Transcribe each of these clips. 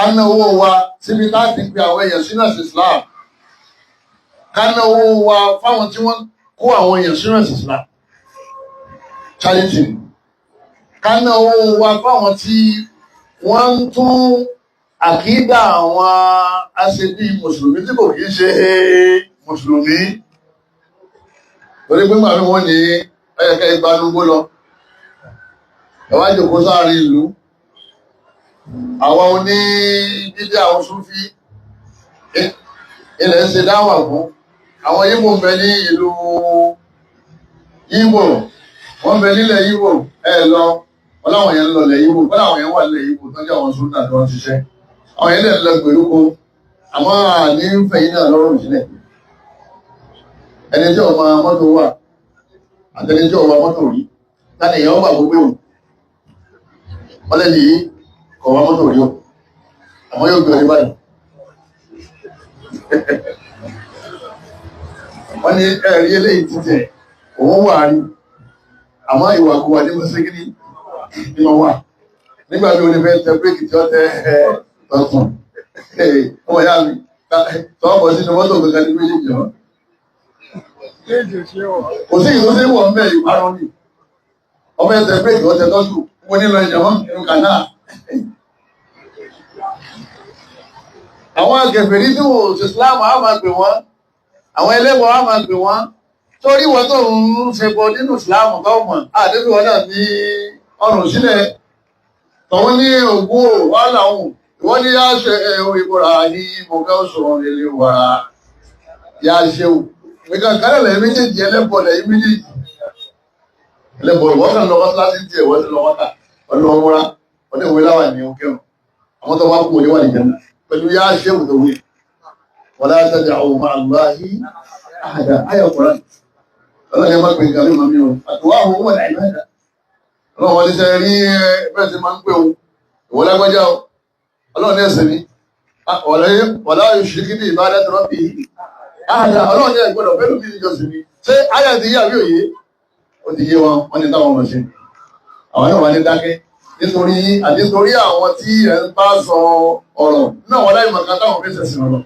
Ká ná owó wa síbi láti pe àwọn èèyàn sínú ẹ̀sìn Islam. Ká ná owó wa fáwọn tí wọ́n kó àwọn èèyàn sínú ẹ̀sìn Islam. Charity. Ká ná owó wa fáwọn tí wọ́n ń tún àkídà àwọn aṣebí mùsùlùmí tí kò kí ń ṣe mùsùlùmí. Torí pé màmí wọ́n ní ẹ̀yẹ̀kẹ́ ìgbanúgbó lọ. Ẹ wá jòkó sáàrin ìlú. Àwọn oní bídí, àwọn Súfí ilẹ̀ ń ṣe dáwà fún. Àwọn Yíbò ń bẹ ní ìlú Yíbò, wọ́n ń bẹ nílẹ̀ Yíbò, ẹ lọ. Wọ́n láwọn yẹn ń lọ lẹ̀ Yíbò, wọ́n láwọn yẹn wà nílẹ̀ Yíbò tó jẹ́ àwọn súnà tó ń ṣiṣẹ́. Àwọn yẹn lè lọ gbèríko, àmọ́ àní ń fẹ̀yìn náà lọ́rùn sílẹ̀. Ẹni tí ọmọ mọ́tò wà àtẹni tí ọmọ mọ́tò rí, láti èèyàn wà gbogbo ìwọ̀n. Wọ́n lẹ́nu yìí kọ̀ wá mọ́tò rí o, àmọ́ yóò gbé ọ ní báyìí. Wọ́n ní ẹ̀rí eléyìí títẹ̀ òun wà rí, àmọ́ ìwàkuwà ní mọ́síkìní ní wọ́n wà. Nígbà tí o lè fẹ́ tẹ bíréèkì tí ó tẹ ẹ tọ̀tún, ọmọ ìyá mi tọ́ bọ̀ sínú mọ́tò kankan ní méjèèjì ọ́. Kò sí ìlú sí wọ̀ ń bẹ̀, ìparun ni. Ọmọ ẹ̀ tẹ bíréèkì ó tẹ tọ́tù, mo ní lọ ìjọba inú kànáà. Àwọn akẹfẹ̀rí tí wọ́n ṣe Islam á máa pè wọ́n, àwọn ẹlẹ́wọ̀n á máa pè wọ́n. Torí wọ́n tó ń ṣe bọ nínú Islam tó mọ̀, àdébí wọn náà ní ọrùn sílẹ̀. Tọ̀hún ní ògùn ò wá làwọn. Ìwọ́n ní yá ṣe ìbúra ní mo fẹ́ sọ̀rọ̀ nílé wàrà. Yá ṣe o. Nǹkan kan lẹ́yìn méjèèjì, ẹlẹ́bọ̀ lẹ́yìn méjèèjì. Ẹlẹ́bọ̀ ìwọ́n kan lọ mọ́sálásí tiẹ̀, wọ́n ti lọ mọ́ta, wọ́n lọ múra, wọ́n ní ìwé láwà ní òkè wọn. Àwọn tó wá kú òní wà ní jẹ́nà. Pẹ̀lú yá ṣe wù tó wí. Wala tad'u ma'a Allahi ahada. Ayọ̀ Kùránì. Ọlọ́run yẹn má pè nǹkan mímọ́ mi o. Àtùwá àwọn owó wà ìbádà. Ọlọ́run wọn ní sẹ́ rí bẹ́ẹ̀ sì máa ń pè o. Ìwọ lágbájá o. Ọlọ́run ní ẹ̀sìn mi. Wala yushrik bi ibadati rabbihi ahada. Ọlọ́run ní ẹ̀gbọ́dọ̀ bẹ́ẹ̀ lómi níjọsìn mi. Ṣé ayà ti yé àbí òye? Ó ti yé wọn, wọ́n ní táwọn ọmọ ṣe. Àwọn náà wà ní dákẹ́. Nítorí àti nítorí àwọn tí ẹ̀ ń bá sọ ọ̀rọ̀ náà wọ́n láì mọ̀ká táwọn fi ṣẹ̀sìn ọ̀rọ̀.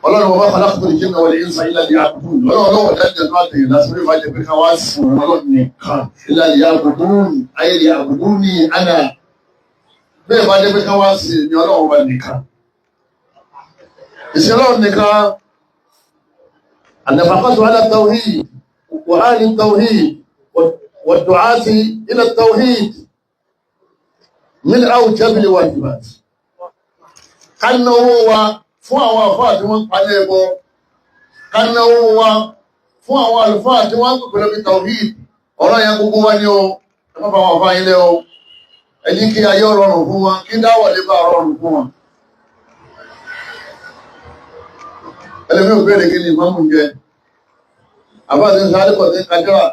Ọlọ́run wọn bá khalaqtul jinna wal insa illa liya'budun. Ọlọ́run lọ́wọ́ dájú tó àtẹ̀yìn lásán bí wàá jẹ pé ká wá sùn ọlọ́run nìkan illa liya'budun ayé liya'buduni ana. Bẹ́ẹ̀ bá jẹ́ pé ká wá sí ní ọlọ́run bá nìkan. Ìsìn ọlọ́run nìkan, an-nafaqatu ala at-tawhid wa ahli at-tawhid wa ad-du'ati ila at-tawhid min awjab al-wajibat. Ká náwó wa fún àwọn àfáà tí wọ́n ń palẹ̀ ẹbọ, ká náwó wa fún àwọn àlùfáà tí wọ́n ń pèpè lórí tawhid. Ọ̀rọ̀ yẹn gbogbo wa ní o, ẹ má bá wọn àfáà yín lẹ́ o. Ẹ ní kí ayé rọrùn fún wọn, kí dáwọ̀ lè bá rọrùn fún wọn. Ẹlẹ́mí ò béèrè kí ni ìmáàmù ń jẹ. Àbá ti ń sáré pọ̀ sí kájọ́rà.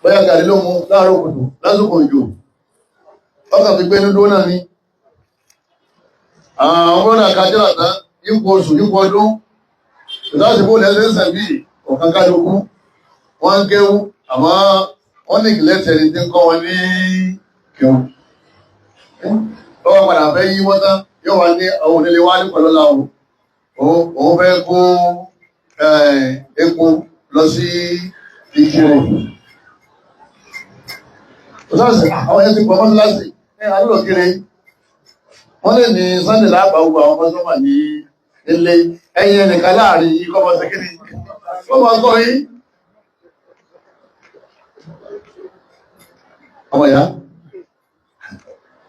Bóyá gàrí ló mu láàárọ̀ kùtù lásìkò òjò. Ọkàn fi gbé nínú náà ni. Àwọn bọ́dà kájọ́rà tán, yípo oṣù, yípo ọdún. Ìdásìkò lẹ́sẹ̀ ń sẹ̀bí ọ̀kan kálukú. Wọ́n ń kéwú, àmọ́ wọ́n ní ìgbìlẹ̀ tẹ̀lé tí ń kọ́ wọn ní kéwú. Lọ́wọ́ padà fẹ́ yí wọ́n tán, yóò wá ní àwọn onílé wá ní pẹ̀lú ọ̀la o. Òun fẹ́ kó epo lọ sí Ìkirè. Òṣàṣì, àwọn yẹn ti pọ̀ mọ́sálásì ní alúlòkiri. Wọ́n lè ní Sunday láàbà gbogbo àwọn kọ́sọ́mà ní ilé ẹ̀yìn ẹnìkan láàrin yìí kọ́ mọ́ sẹ́kìrì. Ó máa kọ́ yín. Ọmọ ìyá,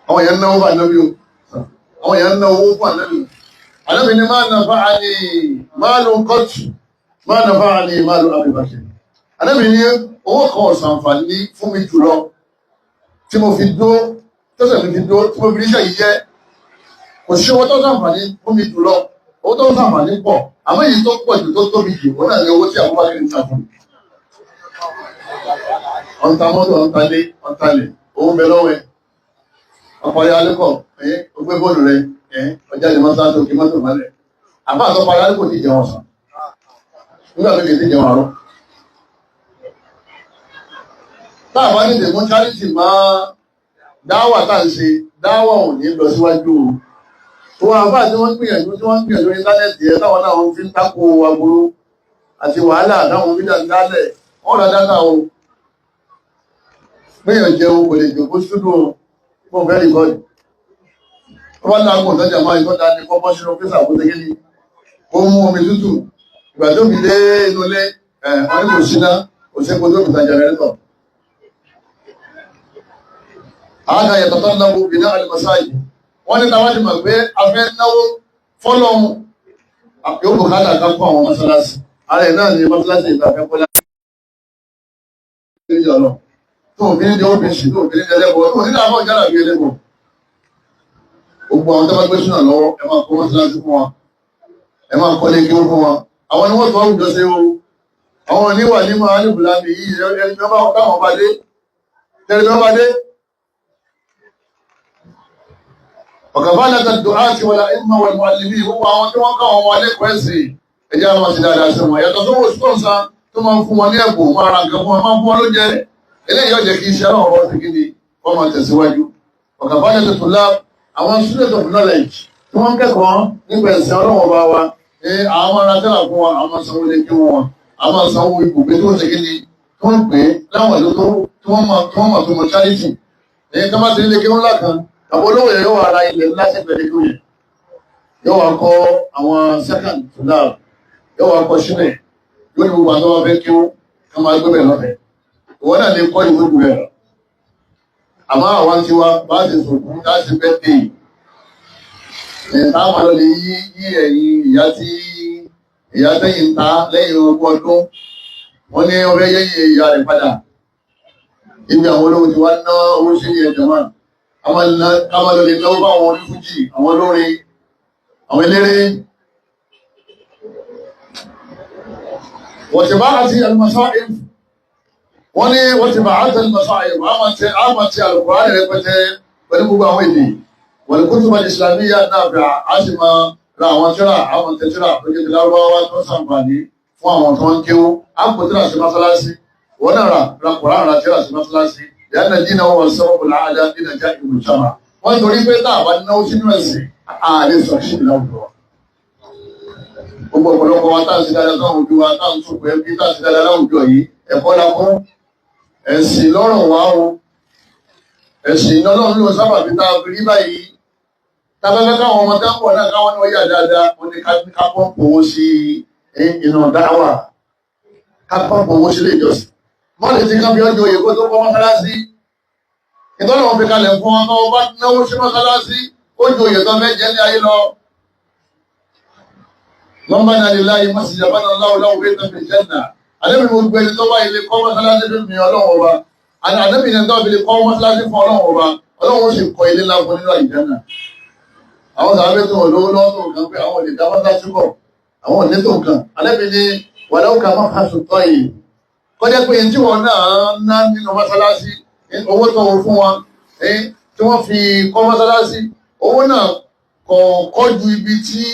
àwọn èèyàn náwó fún ànábì o. Àwọn èèyàn náwó fún ànábì. Ànábì ní máa nà fáà ní máàlù kọ́tù, máa nà fáà ní máàlù àbíbàkì. Ànábì ní owó kan ọ̀sánfàní fún mi jùlọ tí mo fi dó, tẹ́sẹ̀ mi fi dó, tí mo fi ríṣẹ́ yìí jẹ́. Kò sí owó tó sànfàní fún mi jùlọ. Owó tó sànfàní pọ̀, àmọ́ èyí tó pọ̀ jù tó tóbi jù, òun náà ní owó tí Abubakar ń ta fún mi. Ọ̀ǹta mọ́tò, ọ̀ǹta lé, ọ̀ǹta lè, owó ń bẹ lọ́wọ́ ẹ̀. Ọkọ̀ ya lẹ́kọ̀ọ́, ẹ̀yìn, ó gbé bọ́ọ̀lù rẹ̀, ẹ̀yìn, ọjà lè mọ́tò àti òkè mọ́tò mọ́lẹ̀. Àbá àtọ́pọ̀ ayá kò tí jẹun ọ̀sán. Nígbà tó kì í ti jẹun àárọ̀. Táà bá tètè mú charity máa Dáwà tá à ń ṣe, dáwà ò ní lọ síwájú o. Wọn àbá tí wọ́n gbìyànjú tí wọ́n gbìyànjú ní íńtánẹ́ẹ̀tì yẹn, táwọn náà fi ń tako aburú àti wàhálà táwọn fi ń dálẹ̀, wọ́n rà dátà o. Gbìyànjú jẹun kò lè jòkó stúdíò fún ọ̀fẹ́ rìkọ́dì. Wọ́n bá láàgùn ìtọ́jà máa ìtọ́jà ní kọ́kọ́ sínú físà kó tẹ́kẹ́ ní kó mú omi tútù. Ìgbà tó fi dé inú ilé ẹ̀, wọ́n ní kò síná, kò sí epo tó fi tan jẹnẹrétọ̀. Àádá yàtọ̀ tó ń náwó bìnà àlùmọ́sáyì. Wọ́n ní táwọn ti mọ̀ pé a fẹ́ náwó fọ́lọ́hun, yóò bùkátà ká kọ́ àwọn mọ́sálásí. Ara ẹ̀ náà ni mọ́sálásí ìta fẹ́ kọ́ láti tó fi ní jẹ́ OPC, tó fi ní jẹ́ ẹlẹ́bọ̀, tó ní àwọn ìjára bí ẹlẹ́bọ̀. Gbogbo àwọn tó bá gbé súnà lọ́wọ́, ẹ máa kọ́ mọ́sálásí fún wọn, ẹ máa kọ́ lé kéwú fún wọn. Àwọn ni wọ́n tó àwùjọ ṣe o. Àwọn oníwà ní máa ní bùlámì yìí, ẹni tó bá táwọn bá dé, tẹ́lẹ̀ tó bá dé. Ọ̀kàfà láti dùn áti wọlé ìmọ̀ wal muallimin, gbogbo àwọn tí wọ́n kọ́ àwọn ọmọ alẹ́kọ̀ọ́ ẹ̀sìn, ẹ̀jẹ̀ àwọn ti dáadáa sí wọn. Yàtọ̀ sówó sponsor tó máa ń fún wọn ní ẹ̀bùn, máa ra nǹkan fún wọn, máa ń fún wọn lóúnjẹ. Eléyìí yóò jẹ́ kí iṣẹ́ náà wọ́n ti kíni wọ́n máa tẹ̀síwájú. Ọ̀kàfà láti tún lá àwọn student of knowledge tí wọ́n kẹ́kọ̀ọ́ nípa ẹ̀sìn Ọlọ́run ọba wa, àwọn ará tẹ́lá fún wa, àwọn sanwó lé kí wọn, àwọn sanwó ibùgbé tó ń ṣe kíni tó ń pè é láwọn ìlú tó wọ́n mọ̀ tó mọ̀ tó mọ̀ charity. Èyí tó bá ti lé kí wọ́n ńlá kan tàbí olówó yẹn yóò wá ra ilẹ̀ ńlá sẹ́gbẹ̀ẹ́ lé kí wọ́n yẹn, yóò wá kọ́ àwọn second to love, yóò wá kọ́ sílẹ̀, yóò ní gbogbo àwọn tó bá fẹ́ kí wọ́n ká máa gbé bẹ̀ lọ́fẹ̀ẹ́. Ìwọ náà lè kọ́ ìwé jù rẹ̀ lọ. Àmọ́ àwọn tiwa bá ti sòkú láti bẹ́ẹ̀ dé ẹ̀ táwọn lọ lè yí yí ẹ̀yìn ìyá tí ìyá tẹ́yìn ta lẹ́yìn ogún ọdún, wọ́n ní ọbẹ̀ yẹ́yìn ìyá rẹ̀ padà. Ibi àwọn olówó ti wá ná owó sí ní ẹ̀jọ̀ máa káwọn lọ lè náwó bá àwọn onífújì, àwọn olórin, àwọn eléré. Wọ́n ti bá àti al-masa'ib, wọ́n ní wọ́n ti bá àti al-masa'ib, àmà ti al-Qur'an rẹpẹtẹ pẹ̀lú gbogbo àwọn èdè wal-kutub al-islamiyya nafi'a, á sì máa ra àwọn tíra, àwọn tẹ̀tíra tó jẹ́ ti lárúbáwá tó sàǹfààní fún àwọn tó ń kéwú. Á kò tíra sí mọ́sálásí, wọ́n náà ra ra Qur'an, ra tíra sí mọ́sálásí. Lẹ́yìn dínà wọn sọ́wọ́ bọ̀lá àdá dínà já ìlú jama. Wọ́n torí pé tá a bá náwó sínú ẹ̀sìn, àlè sọ̀kṣì láwùjọ. Gbogbo ọ̀pọ̀lọpọ̀ wa tá à ń ṣe dáadáa sáwọn ojú wa, tá à ń sòkò ẹbí, tá à ń ṣe dáadáa láwùjọ yìí, ẹ̀kọ́ la kún ẹ̀sìn lọ́rùn wa o. Ẹ̀sìn lọ́lọ́run ló sábà fi tá a fi rí báyìí. Tábẹ́fẹ́ káwọn ọmọ tá ń bọ̀ náà káwọn náà yà dáadáa, wọ́n ní ká pọ́ǹpù owó sí inú dáwà, ká pọ́ǹpù owó sílé ìjọsìn. Mọ́lẹ̀ tí ká fi ọjọ́ òye kó tó kọ́ mọ́sálásí. Ìtọ́nà wọn fi kalẹ̀ fún wọn, tó bá náwó sí mọ́sálásí, ó ju òye tó fẹ́ jẹ́ ní ayé lọ. Wọ́n bá náà lè láyé mọ́sí ìjàmbá náà láwọ́ láwọ́ bẹ́ẹ̀ tán fi jẹ́nà. Àdébì mo gbé ẹni tó bá ilé kọ́ mọ́sálásí fún mi Ọlọ́run ọba. Àdébì ni tó fi lè kọ́ mọ́sálásí fún Ọlọ́run ọba. Ọlọ́run ó sì kọ́ ilé ńlá fún nínú àlùjánnà. Àwọn sàbẹ̀ tó wọ̀ lówó lọ́wọ́ tó nǹkan pé àwọn ò lè dá mọ́sálásí kọ̀. Àwọn ò ní tó nǹkan. Àdébì ni wàlẹ́ òkà máa fa sùtọ́ yìí. Kọjá pé tí wọn náà ná nínú mọ́sálásí, owó tó fún wọn tí wọ́n fi kọ́ mọ́sálásí, owó náà kò kọ́ ju ibi tí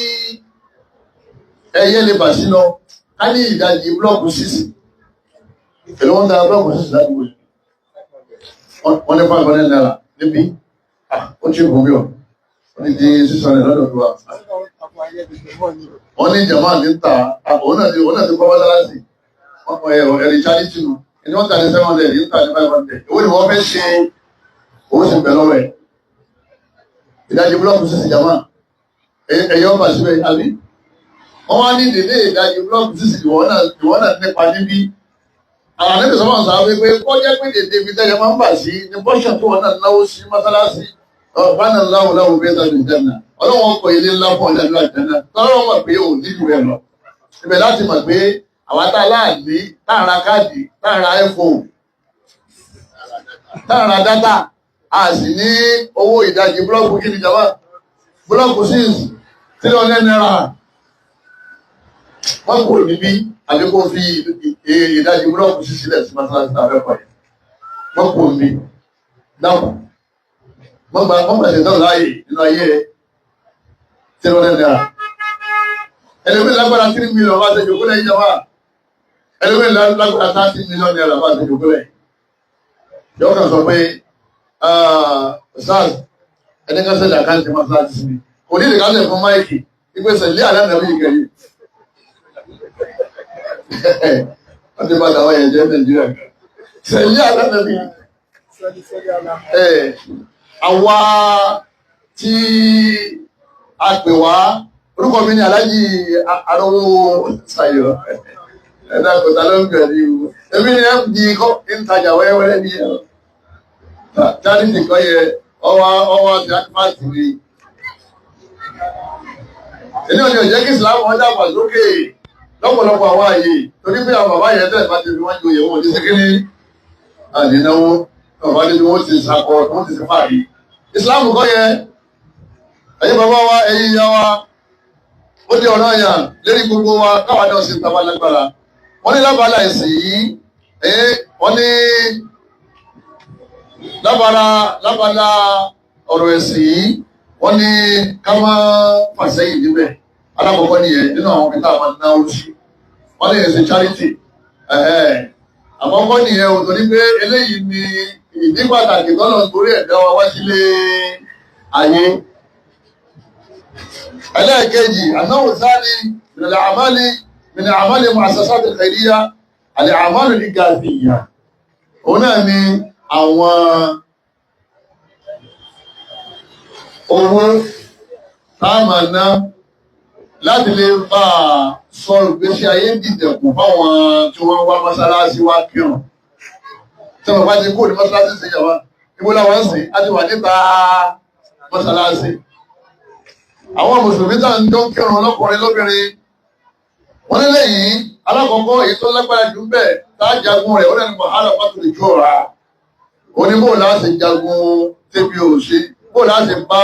ẹyẹ lè bà sí lọ. Ká ní ìdajì búlọ́ọ̀kù sísì. Èló wọ́n ta búlọ́ọ̀kù sísì ládùúgbò yìí? Wọ́n ní ₦500 níbí. Ó ti gùn mí o. Wọ́n ní di 600 lọ́dọ̀ tó wa. Wọ́n ní jàmáà ní ta, òun náà ti kọ́ mọ́sálásí. Ẹ̀rì charity nù. Ẹni wọ́n ta ní 700, ní ta ní 500. Owó ni wọ́n fẹ́ ṣe, owó sì ń bẹ lọ́wọ́ ẹ̀. Ìdajì búlọ́ọ̀kù sísì jàmáà. Ẹ̀yọ́ ọba síbẹ̀ àbí? Wọ́n wá ní dèdè ìdajì búlọ́ọ̀kù sísì ìwọ náà nípa níbí. Àwọn àlejò sọ́mọ̀ sọ wípé kọ́ jẹ́ pé dèdè ibi tẹ́lẹ̀ máa ń bà sí ní bọ́ṣọ̀ tí wọ́n náà náwó sí mọ́sálásí. Ọ̀bánà láwù láwù bẹ́ẹ̀ tàbí ìjẹ́nà. Ọlọ́wọ́n kọ ilé ńlá fún ọ̀dà ìjẹ́nà. Tọ́lọ́wọ́n mọ̀ pé òun níjú rẹ̀ lọ. Ibẹ̀ láti mọ̀ pé àwa tá a láàní, tá a ra káàdì, tá a ra iPhone, tá a ra dátà, a sì ní owó ìdajì búlọ́ọ̀kù kí ni jàmbá? Búlọ́ọ̀kù 6, ₦300. Wọ́n kò níbí àbí kó fi ìdajì búlọ́ọ̀kù sí sílẹ̀ sí mọ́sálásí tàbí ẹ̀kọ́ yẹn. Wọ́n kò níbí. Dákun. Wọ́n gba ṣètò láàyè nínú ayé rẹ̀. ₦300. Ẹlòmíì lágbára 3 million bá ṣe jòkó lẹ́yìn jàmbá. Ẹlòmíì lágbára ₦30 million bá ṣe jòkó lẹ́yìn. Yọ̀ọ́ kan sọ pé Sars ẹni kan sẹ́lẹ̀ àkáǹtì mọ́sálásí sí mi kò ní ìdíkàlẹ̀ fún máìkì ìgbésẹ̀ lé àlànà bí ìkẹyìn. Wọ́n ti bá tàwọn èèyàn jẹ́ Nàìjíríà kan. Sẹ̀lẹ̀ àlànà bí àwa tí a pè wá, orúkọ mi ní Aláàjì Arówó Sayọ̀. Ẹ̀dá kòtà ló ń bẹ̀rẹ̀ ìwò. Èmi ni MD kọ́ ń tajà wẹ́rẹ́wẹ́rẹ́ ní ẹ̀rọ. Charity kọ́ yẹ ọwọ́ ọwọ́ ti akífàtì ni. Èyí ò ní ò jẹ́ kí Ìsìlámù wọn dàgbà sókè lọ́pọ̀lọpọ̀ àwọn àyè torí pé àwọn bàbá yẹn tẹ̀lé bá ti fi wọ́n joyè wọn ò ní sékéré àdínáwó bàbá níbi wọ́n ti sakọ wọ́n ti sèfàrí. Ìsìlámù kọ́ yẹ ẹ̀yin bàbá wa, ẹ̀yin ìyá wa, ó di ọ̀rọ̀ àyàn lérí gbogbo wa káwa náà sì ń taba lágbára. Wọ́n ní lábala ẹ̀sìn yìí, wọ́n ní lábala ọ̀rọ̀ ẹ̀sìn yìí, wọ́n ní ká má fàsẹ́yìn níbẹ̀. Alákọ̀ọ́kọ́ nìyẹn nínú àwọn ibi tá a máa náwó sí. Wọ́n lè ṣe charity. Àkọ́kọ́ nìyẹn o, torí pé eléyìí ni ìdí pàtàkì tọ́lọ̀ torí ẹ̀dá wa wá sílé ayé. Ẹlẹ́ẹ̀kejì, anáwó sáni min al-a'mali min a'mali mu'assasat al-khairiyya al-a'mal al-igathiyya. Òun náà ni àwọn owó táàmà ná láti lè bá a sọ ìgbésí ayé dìdẹ̀kùn fáwọn tí wọ́n wá mọ́sálásí wá kírun. Tí wọ́n bá ti kó ní mọ́sálásí sí ìjọba, ibo làwọn ń sìn, á ti wà níta mọ́sálásí. Àwọn mùsùlùmí tá ń jọ ń kírun lọ́kùnrin lóbìnrin. Wọ́n nílé yìí, alákọ̀ọ́kọ́ èyí tó lágbára jù bẹ́ẹ̀ tá a jagun rẹ̀, ó lẹ́nu wàhálà pàtó lè jó ra. Onímọ̀ láti jagun tẹ́bi ò ṣe, bó láti bá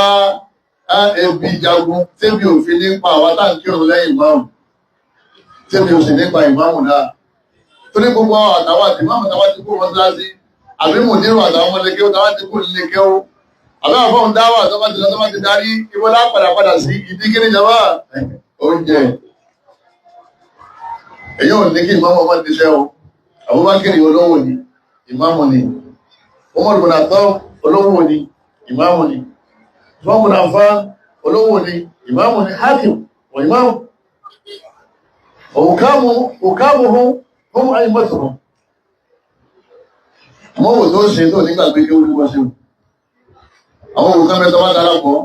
ebi jagun tẹ́bi òfin nípa àwa tá à ń kírun lẹ́yìn ìmáàmù, tẹ́bi òsì nípa ìmáàmù náà. Torí gbogbo àtàwọn àti ìmáàmù táwa ti kó mọ́sálásí, àbí mùdírù àtàwọn ọmọlẹ́kẹ́ táwa ti kó nílé kẹ́wó, àbí àwọn fọ́ọ̀mù dáwà tó bá ti lọ tó bá ti darí, ibo lá padà padà sí ìdí kíní jama oúnjẹ. Èyí ò ní kí ìmáàmù ọmọ ti ṣẹ́ o. Abubakar olówó ni, ìmáàmù ni. Umar bin Khattab olówó ni, ìmáàmù ni. Usman bin Affan olówó ni, ìmáàmù ni. Hakim wọ ìmáàmù. Òkàmù hum a'immatuhum. Àmọ́ wò tó ṣe tó nígbà pé kí ó lúwọ́ sí o. Àwọn òkà mẹ́ta bá darapọ̀,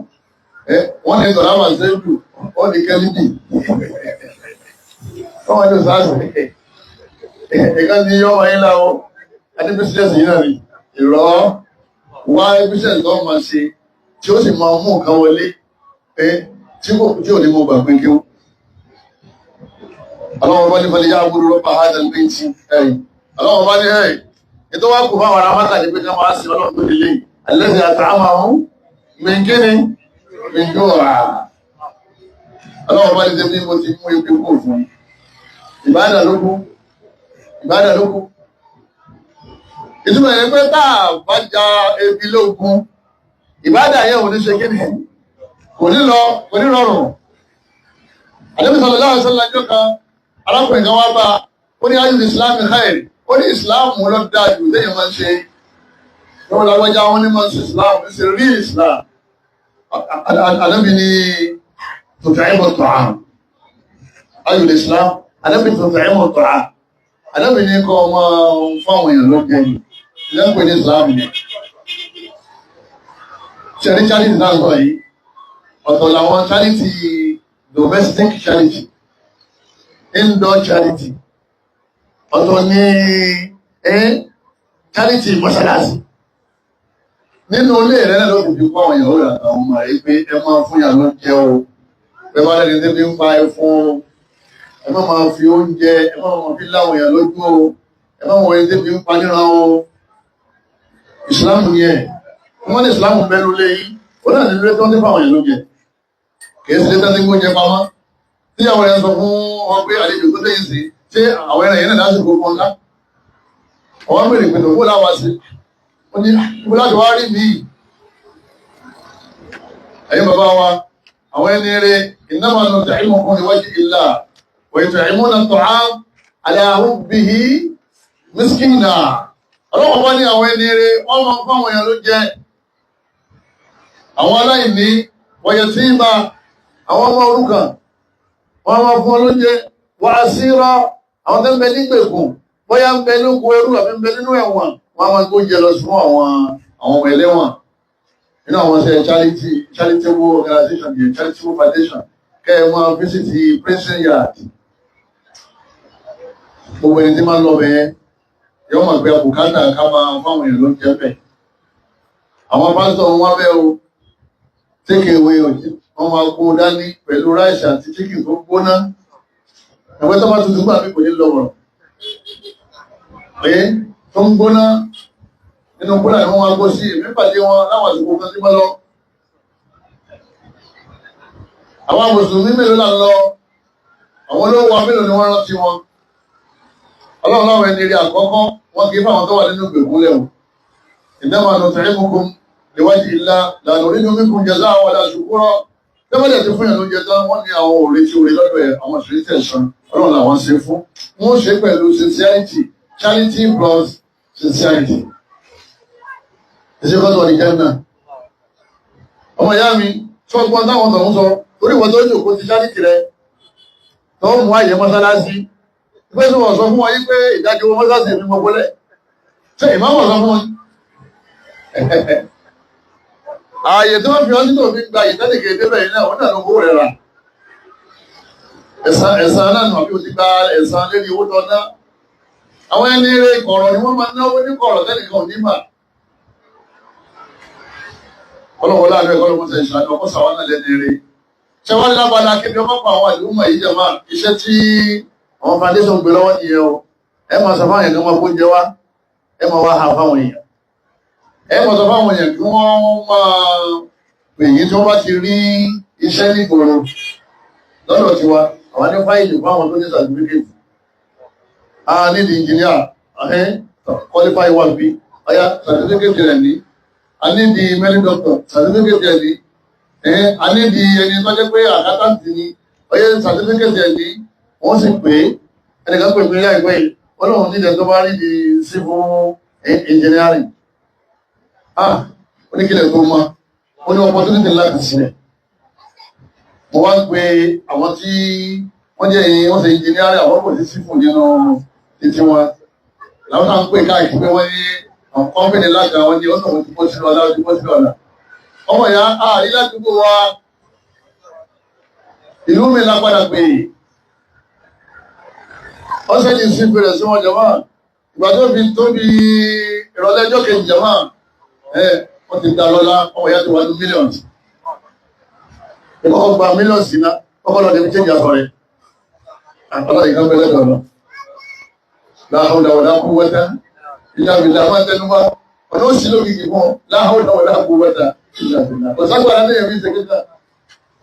wọ́n ní tọ̀lá wà sẹ́jù, ó ní kẹ́líbì. Wọ́n máa ní òsáàsì. Ìkan ti yọ́ wáyé láwọ́, a ní bísíǹsì yìí náà ni. Ìrọ́ wá bísíǹsì tó máa ṣe tí ó sì máa mú nǹkan wọlé tí ò ní mo gbàgbé kí ó. Ọlọ́run bá ní fẹ́lẹ́ yá gbúrú rọ́bà hádà lẹ́yìn ẹ̀yìn. Ọlọ́run bá ní ẹ̀yìn. Ètò wá kù fáwọn ará Mákà ní pé ká máa sin Ọlọ́run tó lè alladhi at'amahum min kíni min ju'. Ọlọ́run bá ní tẹ́bí mo ti mú ebi kú fún. Ìbádà ló kú. Ìbádà ló kú. Ìtumọ̀ yẹn pé tá a bá ja ebi lógun, ìbádà yẹn ò ní ṣe kíni. Kò ní lọ, kò ní rọrùn. Ànábì sallallahu alaihi wasallam kan, arákùnrin kan wá bá ó ní ayé Islam khair, ó ní Islam ló dáa jù lẹ́yìn máa ń ṣe. Lọ́wọ́ lágbájá wọn ní máa ń ṣe Islam, ń ṣe rí Islam. Ànábì ní tut'imu at'am. Ayé Islam, Ànábì tut'imu at'am. Ànábì ní kọ́ ọmọ fáwọn èèyàn ló jẹ yìí. Lẹ́pẹ̀ ní Islam ni. Ṣẹ̀rí charity náà sọ yìí, ọ̀tọ̀ làwọn charity domestic charity, indoor charity, ọ̀tọ̀ ní charity mọ́ṣáláṣí. Nínú ilé rẹ̀ náà ló ti fi kọ́ àwọn ìyàwó rẹ̀ àtàwọn ọmọ rẹ̀ pé ẹ máa fún ìyàwó jẹ o, ẹ bá lẹ́ni tí fi ń pa ẹ fún o, ẹ má máa fi oúnjẹ, ẹ má máa fi láwọn èèyàn lójú o, ẹ má wọ ẹni tí fi ń pa níran o. Ìsìláàmù ni ẹ̀, wọ́n ní ìsìláàmù bẹ́ẹ̀ ló lé yìí, ó náà ní ilé tó ń ní fáwọn èèyàn lóúnjẹ. Kìí ṣe tẹ́tí gbóúnjẹ pamọ́. Tíyàwó rẹ̀ sọ fún ọ pé àlejò tó tẹ́yìn sí, ṣé àwọn ẹran yẹn náà lásìkò kan ká? Ọwọ́ mẹ́rin pẹ̀lú owó láwa sí. Ó ní ibo láti wá rí míì. Ẹ̀yin bàbá wa, àwọn ẹni rẹ̀ innama nut'imukum liwajhi illah wa yut'imuna at'am ala hubbihi miskina. Ọlọ́wọ́ bá ní àwọn ẹni rẹ̀ wọ́n máa ń fáwọn èèyàn ló jẹ. Àwọn aláìní wọ̀nyẹ̀ tí ń ba àwọn ọmọ òrukàn, wọ́n máa fún olóúnjẹ. Wà á sí rọ àwọn tó ń bẹ nígbèkùn, bóyá ń bẹ lóko ẹrú àbí ń bẹ nínú ẹ̀wọ̀n, wọ́n máa gbóúnjẹ lọ fún àwọn ọmọ ẹlẹ́wọ̀n. Nínú àwọn ṣe charity, charitable organization yẹn, charitable foundation, kẹ́ ẹ máa visit prison yard. Gbogbo ẹni tí máa ń lọ bẹ́ẹ̀ yóò máa gbé àbùkátà ká máa fáwọn èèyàn ló ń jẹ bẹ́ẹ̀. Àwọn pásítọ̀ ń wá bẹ́ẹ̀ o, take away, wọ́n máa kó dání pẹ̀lú rice àti chicken tó gbóná. Ẹ̀wẹ́ tó bá tutù gbà mí kò ní lọ wọ̀rọ̀ pé tó ń gbóná nínú kúlà ni wọ́n máa kó sí. Èmi pàdé wọn láwọn àsìkò kan tí wọ́n lọ. Àwọn mùsùlùmí mélòó là ń lọ? Àwọn olówó wa mélòó ni wọ́n rántí wọn? Ọlọ́run láwọn ẹni rí àkọ́kọ́, wọn kì í fáwọn tó wà nínú ìgbèkùn lẹ́wọ̀n. Innama nut'imukum liwajhi llah la nuridu minkum jaza'an wala shukura. Tẹ́wọ́lẹ̀ ti fún yàn lóúnjẹ tán, wọ́n ní àwọn òrè tí òrè lọ́dọ̀ ẹ̀, àwọn ìṣòrí tẹ̀sán Ọlọ́run làwọn ṣe fún. Wọ́n ṣe pẹ̀lú sincerity, charity plus sincerity. Ìṣe kọ́tọ̀ ọ̀dì jẹ́ náà. Ọmọ ìyá mi, tí wọ́n gbọ́n táwọn tọ̀hún sọ, torí ìwọ́n tó jòkó ti charity rẹ, tó mú àyè mọ́sálásí. Ìgbé tí wọ́n sọ fún wọn yí pé ìdájọ́ owó mọ́sálásí mi mọ́ gbọ́lẹ̀. Ṣé ìmáàmù sọ fún wọn? Ààyè tí wọ́n fi ọ́ sí tó fi gba ìtẹ́lẹ̀kẹ́ débẹ̀ yìí náà, wọ́n náà ló kó rẹ̀ rà. Ẹ̀san ẹ̀san náà nù, àbí o ti gba ẹ̀san lérí owó tó ná. Àwọn ẹni eré kọ̀rọ̀ ni wọ́n máa náwó ní kọ̀rọ̀ tẹ́nìkan ò ní mà. Ọlọ́wọ́ láàrin ẹ̀kọ́ lọ́mọ sẹ̀ ṣàánú ọkọ̀ sàwọn náà lẹ́ni eré. Ṣé wọ́n ní lábala kébí ọmọ pa àwọn ìlú mọ̀ yìí jẹ̀ máa iṣẹ́ tí àwọn foundation gbé lọ́wọ́ nìyẹn o. Ẹ máa sọ fáwọn èèyàn kí wọ́n kó jẹ wá, ẹ máa wá ha fáwọn èèyàn. Ẹ máa sọ fáwọn èèyàn kí wọ́n máa pè yín tí wọ́n bá ti rí iṣẹ́ nígboro lọ́dọ̀ tiwa. Àwọn ní fáìlì fáwọn tó ní certificate. A ní di engineer, ẹ̀hẹ́n, qualify one bí, ọ̀yá certificate rẹ̀ ní. A ní di medical doctor, certificate rẹ̀ ní. Ẹ̀hẹ́n, a ní di ẹni tó jẹ́ pé accountant ni, ọ̀yá certificate rẹ̀ ní. Wọ́n sì pé ẹnìkan pè mí láìpẹ́ yìí, wọ́n lóun nílẹ̀ tó bá rí di civil engineering. Ah, ó ní kílẹ̀ tó mọ́, ó ní opportunity láti sílẹ̀. Mo wá ń pe àwọn tí wọ́n jẹ́ wọ́n ṣe engineering, àwọn kò sí civil nínú títí wọn. Làwọn náà ń pè káàkiri pé wọ́n ní àwọn company láti àwọn ní ọ̀nà òun ti bọ́ sínú ọ̀la, ti bọ́ sínú ọ̀la. Ọmọ ìyá àárí ládùúgbò wa, ìlú mi la padà pè é. Ọ̀sẹ̀ ní sí bẹ̀rẹ̀ sí wọn jọmọ́. Ìgbà tó fi tóbi ìrọ̀lẹ́ ọjọ́ kejì jọmọ́, ẹ wọ́n ti dá lọ́lá. Ọmọ ìyá ti wà ní millions. Ìkọ́kọ́ gba millions iná, kọ́kọ́ lọ́dẹ fi change aṣọ rẹ̀. Ọlọ́run ìkan bẹ̀rẹ̀ dọ̀nà. La hawla wala quwwata illa billah, máa tẹnu bá ọ̀nà ó sì lókìkí fún ọ. La hawla wala quwwata illa billah. Kò ságbára ní èmi ṣe kíkà.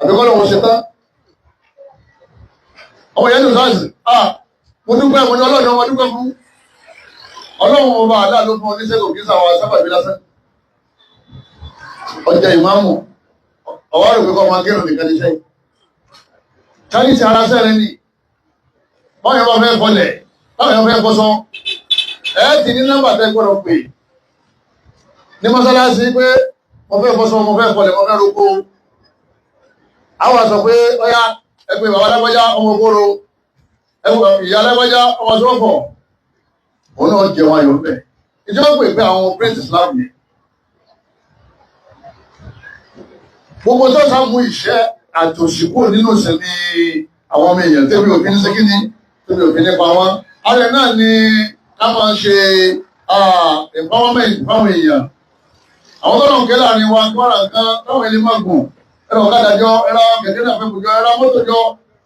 Àbíkọ́ lọ́wọ́ ṣe tán. Ọmọ ìyá ní sáàsì, ah, mo dúpẹ́, mo ní Ọlọ́run ọmọ dúpẹ́ fún. Ọlọ́run ọba àdá ló fún oníṣẹ́, kò kí sáwọn sábàbí lásán. Ọjà ìmáàmù, ọwọ́ rẹ̀ pé kọ́ máa kírun nìkan níṣẹ́. Charity ara sẹ́rẹ̀ ni. Báwọn yẹn bá fẹ́ fọlẹ̀, báwọn yẹn fẹ́ fọṣọ, ẹ ti ní nọ́mbà tẹ́ gbọ́dọ̀ pè ní mọ́sálásí pé mo fẹ́ fọṣọ, mo fẹ́ fọlẹ̀, mo fẹ́ roko. Àwọn sọ pé ọyá ẹ pé bàbá alágbájá ọmọ ògbóró, ìyá alágbájá ọmọ sọ́fọ̀, òun náà jẹun ayọ̀ bẹ́ẹ̀. Ìjọba pè pé àwọn prince Islam yẹn. Gbogbo tó sá mú ìṣẹ́ àtòṣìkò nínú ìṣẹ̀lẹ̀ àwọn ọmọ èèyàn tẹ́bí òfin ní sékíní, tẹ́bí òfin nípa wọn. Ààrẹ náà ni ká máa ṣe empowerment fáwọn èèyàn. Àwọn tó lọ́n kẹ́ láàrin wa kí wọ́n ra nǹkan táwọn ilé máa gùn. Ẹ̀rọ ọ̀kadà jọ, ẹ̀rọ kẹ̀kẹ́ náà fẹ́ bùjọ, ẹ̀rọ mọ́tò jọ.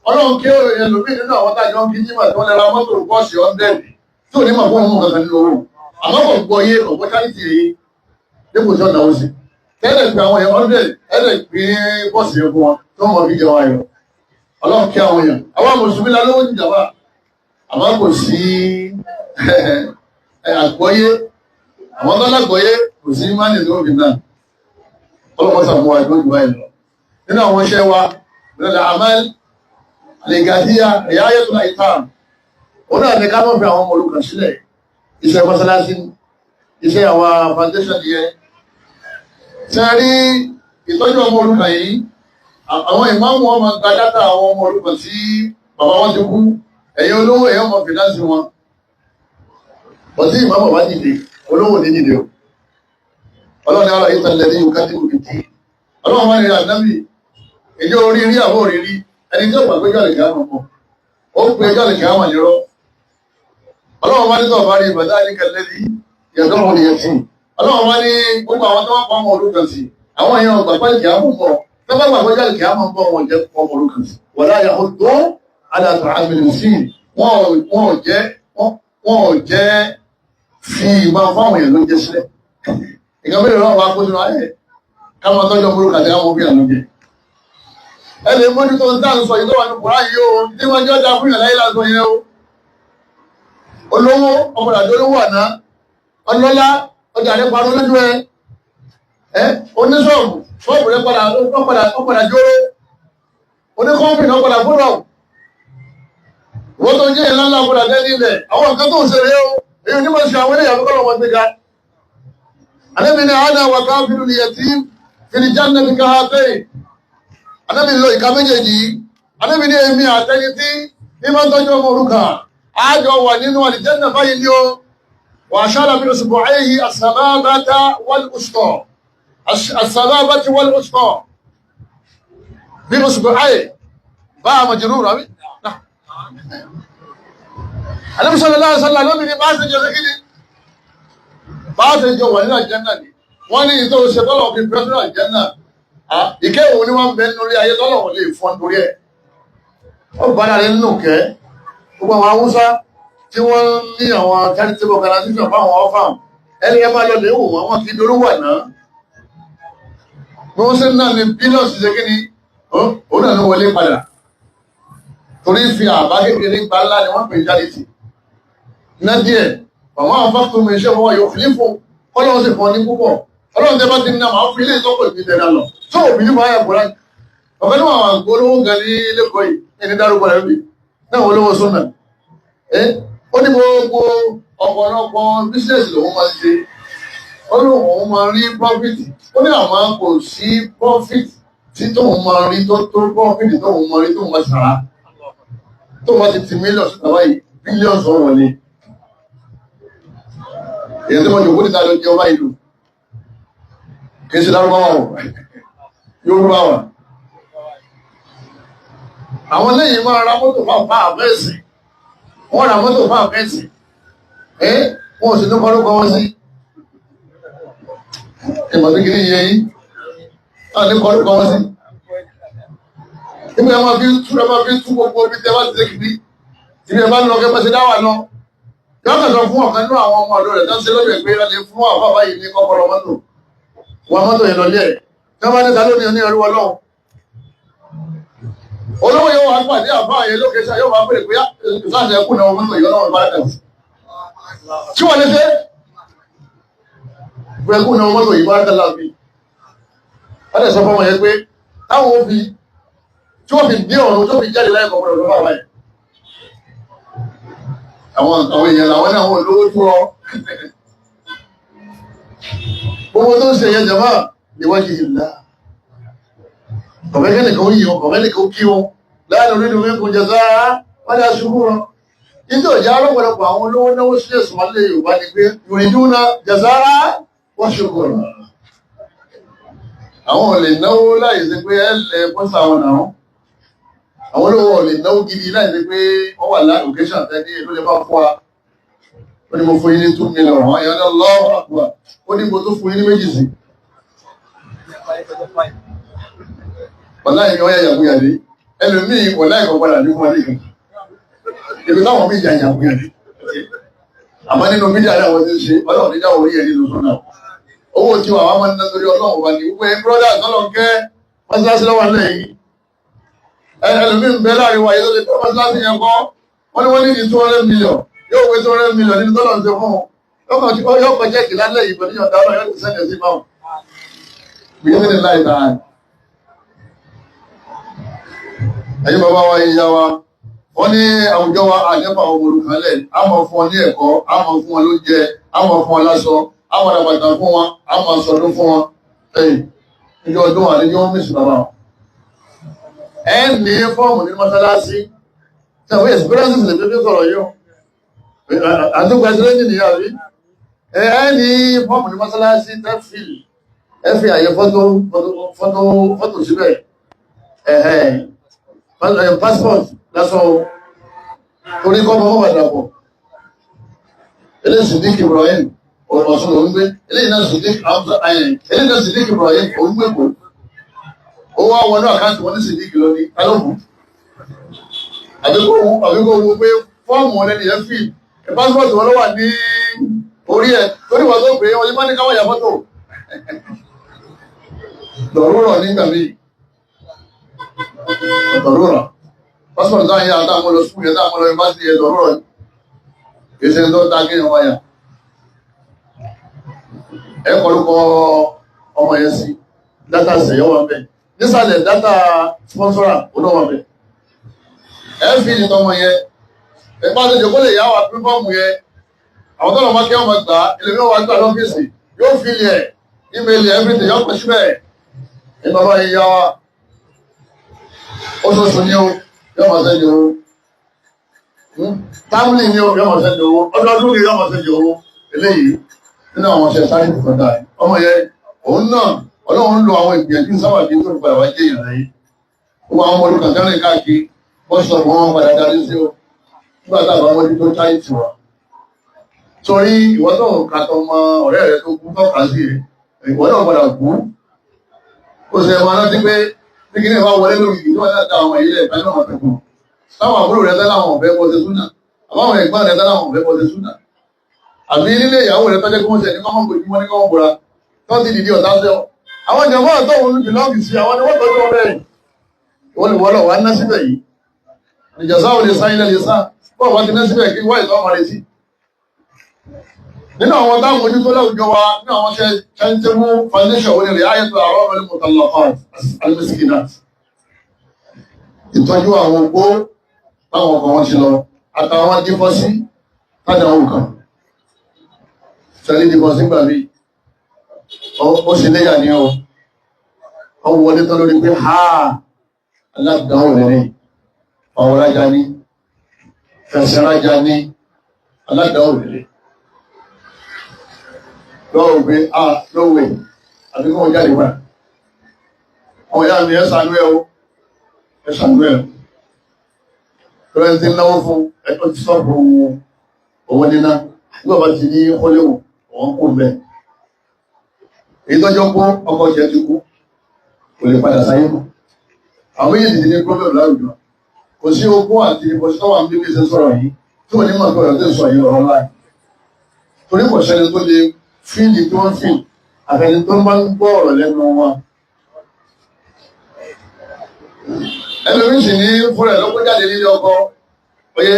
Ọlọ́run kí ẹlòmíì nínú àwọn tájọ ń kí yíma tí wọ́n lè ra mọ́tò bọ́ọ̀sì 100 tí ò ní mọ̀ fún òun kankan nínú owó. Àmọ́ kò gbọ́ yé ọ̀pọ̀ charity yìí dípò tí ọ̀nà òsì. Tẹ́lẹ̀ pé àwọn èèyàn 100 ẹ̀rẹ̀ pé bọ́ọ̀sì yẹn fún wọn tí wọ́n mọ̀ fi jẹun ayọ̀. Ọlọ́run kí àwọn èèyàn. Àwọn mùsùlùmí la lówó níjàmbá. Àmọ́ kò sí àgbọ́yé. Àwọn tó lágbọ́yé kò sí mánì lóògì náà. Ọlọ́run sàmúwa ìgbójú báyìí lọ. Nínú àwọn iṣẹ́ wa, ìrọ̀lẹ́ àmàl àlègàdíyà riayatul aitam. Òun náà ní ká mọ̀ fi àwọn ọmọ òrukàn sílẹ̀. Iṣẹ́ mọ́sálásí, iṣẹ́ àwọn foundation yẹn. Ṣé rí Ìtọ́jú ọmọ òrukàn yìí, àwọn ìmáàmù ọmọ gba dátà àwọn ọmọ òrukàn tí bàbá wọn ti kú. Ẹ̀yin olówó, ẹ̀yin ọmọ finance wọn. Bọ̀tí ìmáàmù bá dìde, olówó ní dìde o. Ọlọ́run ní ara ìtàn lẹ́ni yóò ká dìbò bìtì. Ọlọ́run wá ní ànábì, ìjọ orí rí àbó orí rí ẹni tí ó gbàgbé jọ́lẹ̀ kí á mọ̀ mọ́. Ó pe jọ́lẹ̀ kí á mọ̀ nírọ́. Ọlọ́run wá ní tọ̀ bá rí ìbàdá ní kẹlẹ́lí yàtọ̀ wọn nìyẹn tì. Ọlọ́run wá ní gbogbo àwọn tó wọ́n pa ọmọ òrukàn sí. Àwọn èèyàn gbàgbé kí á mọ̀ mọ́. Tó bá gbàgbé jọ́lẹ̀ kí á mọ̀ mọ́, wọn jẹ́ ọmọ òrukàn sí. Wala yahuddu ala ta'amil miskin. Wọ́n ò jẹ́ fi ìmọ̀ fáwọn èèyàn ló jẹ́ sílẹ̀. Ìkan mẹ́rin náà wá kó sínú ayé káwọn tọ́jú ọmọ òrukàn àti àwọn òbí àlójẹ. Ẹ lè mójútó ń tàn sọ yìí tó wà ní Kùránì yìí o, tí wọ́n jọ́ da fún yàn láyé lásán yẹn o. Olówó ọmọdé àti olówó àná, ọlọ́lá, ọjà rẹ parọ́ lójú ẹ. Ẹ oníṣọ́ọ̀bù, ṣọ́ọ̀bù rẹ padà ó padà jóró. Oníkọ́ńpì náà padà fúnra. Wọ́n tó ń jẹ́ ìlànà ńlá padà dẹ́ nílẹ̀. Àwọn nǹkan tó ń ṣe rèé o, èyí onímọ̀ ṣe àwọn eléyàwó kọ́ lọ́wọ́ gbé ga. Ànábì ní ana wa kafilul yatim fil jannati kahatayn. Ànábì lọ ìka méjèèjì yìí. Ànábì ní èmi àtẹni tí ní máa ń tọ́jú ọmọ òrukàn, àjọ wà nínú àlìjẹ́nà báyìí ní o. Wa ashara bi usbu'ayhi as-sababata wal-wusta. As-sababati wal-wusta. Bi usbu'ayhi. Bá a majrur àbí? Ànábì sallallahu alaihi wasallam lóbi ní bá ṣe jẹ́ kí ni? Bá ṣe jọ wà nínú àlìjẹ́nà ni. Wọ́n ní ìtò ṣe tọ́lọ̀ fi pẹ́ nínú àlìjẹ́nà. Ìkẹ́ òun ni wọ́n ń bẹ nínú ilé ayé tọ́lọ̀ lè fọ́n torí ẹ̀. Ó bá dára nínú kẹ́. Gbogbo àwọn Haúsá tí wọ́n ní àwọn charitable organization fáwọn orphan. Ẹni ẹ máa lọ lè wò wọ́n, wọ́n kì í dolówó àná. Bí wọ́n ṣe ń náà ní billions ṣe kí ni? Òun náà ló wọlé padà. Torí fi àbá kékeré gba ńlá ni wọ́n pè ní charity. Ná díẹ̀, àwọn àfáàkùn mi iṣẹ́ wọn yóò fi fún Ọlọ́run sì fún ọ ní púpọ̀. Ọlọ́run tẹ́ bá ti ní náà máa fi ilé ìtọ́pọ̀ ìbí tẹ̀lé lọ. Tó òbí ní máa yà kúrá. Ọ̀fẹ́ ní àwọn àgbò olówó gan ní lẹ́kọ̀ọ́ yìí, ẹni dárúkọ rẹ̀ bí. Náà olówó súnà. Ó ní gbogbo ọ̀pọ̀lọpọ̀ business lòun máa ń ṣe. Ó ní òun máa rí profit. Ó ní àwọn kò sí profit tí tóun máa rí tó tó profit tóun máa rí tóun máa sàrà. Tóun bá ti ti mílíọ̀nù síta báyìí, billions wọ́n wọlé. Èyí tí wọ́n jòkó níta ló jẹ́ ọba ìlú. Kì í ṣe lárúbáwá o, Yorùbá wà. Àwọn lẹ́yìn máa ra mọ́tò fún àpá àfẹ́sì. Wọ́n ra mọ́tò fún àfẹ́sì. Ẹ́ wọ́n ò sì ní kọ́rọ́kọ́ wọn sí. Ìmọ̀ sí kìíní yẹ yín. Wọ́n ní kọ́rọ́kọ́ wọn sí. Nígbà ẹ máa fi tú, ẹ máa fi tú gbogbo ibi tí ẹ bá ti ṣe kìíní. Ibi ẹ bá ń lọ kẹ́ bá ṣe dá wà lọ. Yọ́n sọ fún ọ̀kan nínú àwọn ọmọ ọ̀dọ́ rẹ̀ tó ń ṣe lọ́dọ̀ pé wọ́n lè fún àwọn bàbá yìí ní kọ́kọ́rọ́ mọ́tò. Wọ́n mọ́tò yẹn lọ lé ẹ̀. Tí wọ́n bá ní ta lónìí ní ẹrú Ọlọ́run. Olówó yóò wá pàdé àbá yẹn lókè sáà, yóò wá pèrè pé ìsáàsì ẹkùn náà mọ́tò yìí, Ọlọ́run bá dà sí. Tí wọ́n lè ṣe ẹkùn náà mọ́tò yìí bá dà láàbí. Wọ́n dẹ̀ sọ fún wọn yẹn pé táwọn ó fi tí wọ́n fi dé ọ̀run tó fi jáde láyé kọ̀ọ̀kan lọ́dọ̀ bàbá yẹn. Àwọn èèyàn làwọn náà, wọ́n lówó tó ọ. Gbogbo tó ń ṣe yẹn jama níwájú ìlà. Kọ̀fẹ́kẹ́ nìkan ó yí wọn, kọ̀fẹ́ nìkan ó kí wọn. Láàrin orí ìlú kò jẹ sára, wọ́n dá ṣubú wọn. Nítorí ìjà ọlọ́pọ̀lọpọ̀ àwọn olówó náwó sílẹ̀ sùnmọ́lé Yorùbá ni pé yuriduna jazaa wa shukura. Àwọn ò lè náwó láì sí pé ẹ lẹ pọ́sà wọn náà. Àwọn olówó ò lè náwó gidi láì sí pé wọ́n wà lá occasion tẹ́lẹ̀ ló lè bá fún wa. Ó ní mo fún yín ní 2 million. Àwọn èèyàn ní Allahu Akbar. Ó ní mo tún fún yín ní méjì sí. Wàláhì ni wọ́n yà yàgùyà dé. Ẹlòmíì wàláhì kan padà ní fún wa nìkan. Ibi táwọn míì yà yàgùyà dé. Àmọ́ nínú mídíà náà wọ́n ti ń ṣe, Ọlọ́run ní dáwọ́ orí ẹ̀ nínú sọ́nà. Owó tí wàá máa ń ná torí Ọlọ́run wà ní wípé brọ́dà tọ́lọ̀ ń kẹ́ mọ́sálásí lọ́wọ́ nílẹ̀ yìí. Ẹlòmíì ń bẹ láàrin wa yìí tó lè tọ́ mọ́sálásí yẹn kọ́. Wọ́n ní ní 200 million. Yóò wé 200 million nínú tọ́lọ̀ ń ṣe fún un. Yóò kọjá ìkìlá lẹ́yìn pẹ̀lú ìyọ̀ǹda Ọlọ́run, yóò ti sẹ́yìn sí báwọn. Bíyẹ́sì ní láì dáa. Ẹ̀yin bàbá wa, ìyá wa, wọ́n ní àwùjọ wa àjẹpà àwọn ọmọ òrukàn lẹ̀, á máa fún wọn ní ẹ̀kọ́, á máa fún wọn lóúnjẹ, á máa fún wọn láṣọ, á máa dàgbàtà fún wọn, á máa sọdún fún wọn. Ẹ̀yìn Níjọ́ ọdún àlejò wọn mísì bàbá wọn. Ẹ ní fọ́ọ̀mù ní mọ́sálásí. Ṣé experiences lè fi sọ̀rọ̀ yìí o? Àdúgbò ẹsẹ̀ ní nìyà rí. Ẹ ní fọ́ọ̀mù ní mọ́sálásí tẹ́fìlì. Ẹ fi àyè fọ́tò fọ́tò fọ́tò síbẹ̀. Ẹ̀hẹ̀ passport lásán o. Torí kọ́ mọ́ bàdà pọ̀. Eléyìí Sidik Ibrahim Ọ̀ṣun ló ń gbé. Eléyìí náà Sidik Hamza eléyìí náà Sidik Ibrahim òun gbé kò. Ó wá wọnú àkáǹtì wọn ní Sidik lónìí. Kálọ̀mù. Àbíkó wo pé fọ́ọ̀mù wọn lẹ́nu yẹn fi passport wọn ló wà ní orí ẹ̀ torí wọn tó pé wọn yìí má ní káwọn yà fọ́tò. Dọ̀rúrọ̀ nígbà míì. Dọ̀rúrọ̀. Passport táwọn yà táwọn lọ sùkúl yẹn táwọn lọ yunifásitì yẹn dọ̀rúrọ̀ ni. Kì í ṣe tó ta kí wọn yà. Ẹ kọlùkọ ọmọ yẹn sí data ṣẹ̀yọ́ wọn bẹ̀. Nísàlẹ̀ data sponsora olówó bẹ̀. Ẹ fi ìtọ́mọ yẹn. Ẹ bá ṣe jòkó lè yá wa pín fọ́ọ̀mù yẹn. Àwọn tó lọ máa kí ọmọ gbà ẹlòmíràn wá gbà lọ́fíìsì yóò fi ilẹ̀ email everything yóò pẹ̀ síbẹ̀. Ẹ bàbá yìí yá wa. Oṣooṣù ni o, yóò máa send owó. Tábìlì ni o, yóò máa send owó. Ọdọọdún ni yóò máa send owó. Eléyìí nínú àwọn ọṣẹ sáré ìfọ̀dà ọmọ yẹn òun náà Ọlọ́run ń lo àwọn ìgbìyànjú sábàbí tó ń padà wá jẹ́ ìrìn yìí. Ó wá àwọn ọmọ olùkàn tẹ́rìn káàkiri bọ́sọ̀ wọn padà darí sí o. Nígbà tá a bá wọ́n tó táyì tì wá. Torí ìwọ tó ń ka tọmọ ọ̀rẹ́ rẹ tó kú tọ́ka sí ẹ, ìwọ náà padà kú. Ó sì ẹ̀ máa rántí pé bí kí ní ìwà wọlé lórí ìlú wọn náà dá àwọn ilé ìfẹ́ náà máa tẹ̀kùn. Táwọn àbúrò rẹ tẹ́lẹ̀ àwọn ọ̀fẹ́ bọ́ ṣe súnà. Àbáwọn ẹ̀gbọ́n rẹ tẹ́lẹ̀ àwọn ọ̀fẹ́ bọ́ ṣe súnà. Àbí nílé ìyàwó rẹ tọ́jẹ́ kí wọ́n ṣe ní kọ́mọ́ bòjú wọn ní kọ́mọ́ bòra. Tó ti dìde ọ̀tá sí ọ. Àwọn jẹ̀mọ́ tó ń bìlọ́ọ̀gì sí àwọn ni wọ́n tọ́jú ọmọ ẹ̀yìn. Wọ́n lè wọ́lọ̀ wá ná síbẹ̀ yìí. Ìjọsá ò lè sá ilẹ̀ lè sá. Bọ́ọ̀ bá ti ná síbẹ̀ kí wá ìtọ́ ọmọ rẹ̀ sí. Nínú àwọn táwọn ojú tó láwùjọ wa nínú àwọn ṣe charitable foundation wọ́n lè ayẹ́tọ̀ àwọn ọmọ ẹni mutallaqat al-miskinat. Ìtọ́jú àwọn opó táwọn ọkọ̀ wọn ti lọ àtàwọn dífọ́sí tájà wọn kàn. Sẹ́lí dífọ́sí gbà mí. Ó sì léyà ní ọ. Ó wọlé tán lórí pé ha aládàáwò rẹ̀ ọ̀rọ̀ ní fẹ̀sẹ̀rájá ní aládàáwò rẹ̀. Lọ́wọ́ pé a lọ́wọ́ àti kí wọ́n jáde wá. Ọmọ ìyá mi ẹ ṣàánú ẹ o, ẹ ṣàánú ẹ o. Lọ́wọ́ ti náwó fún ẹ̀kọ́ ti sọ́ọ̀bù owó níná. Nígbà bá ti ní kọ́léwò, wọ́n kò mẹ́. Èyí tọ́jọ́ kó ọkọ̀ jẹ́ ti kú, kò lè padà sáyé mọ́. Àwọn méjèèjì ti ní problem láwùjọ. Kò sí ogún àti ìbọ̀sí tó wà ní bíbí ṣe sọ̀rọ̀ yìí tí wọ́n ní mọ̀ pé ọ̀rọ̀ tó ń sọ yìí ọ̀rọ̀ ńlá. Torí kò sẹ́ni tó lè fíìlì tí wọ́n fíìlì àfẹni tó máa ń gbọ́ ọ̀rọ̀ lẹ́nu wọn. Ẹlòmíì sì ní fúnra ẹ̀ lọ́kọ́ jáde nílé ọkọ oyé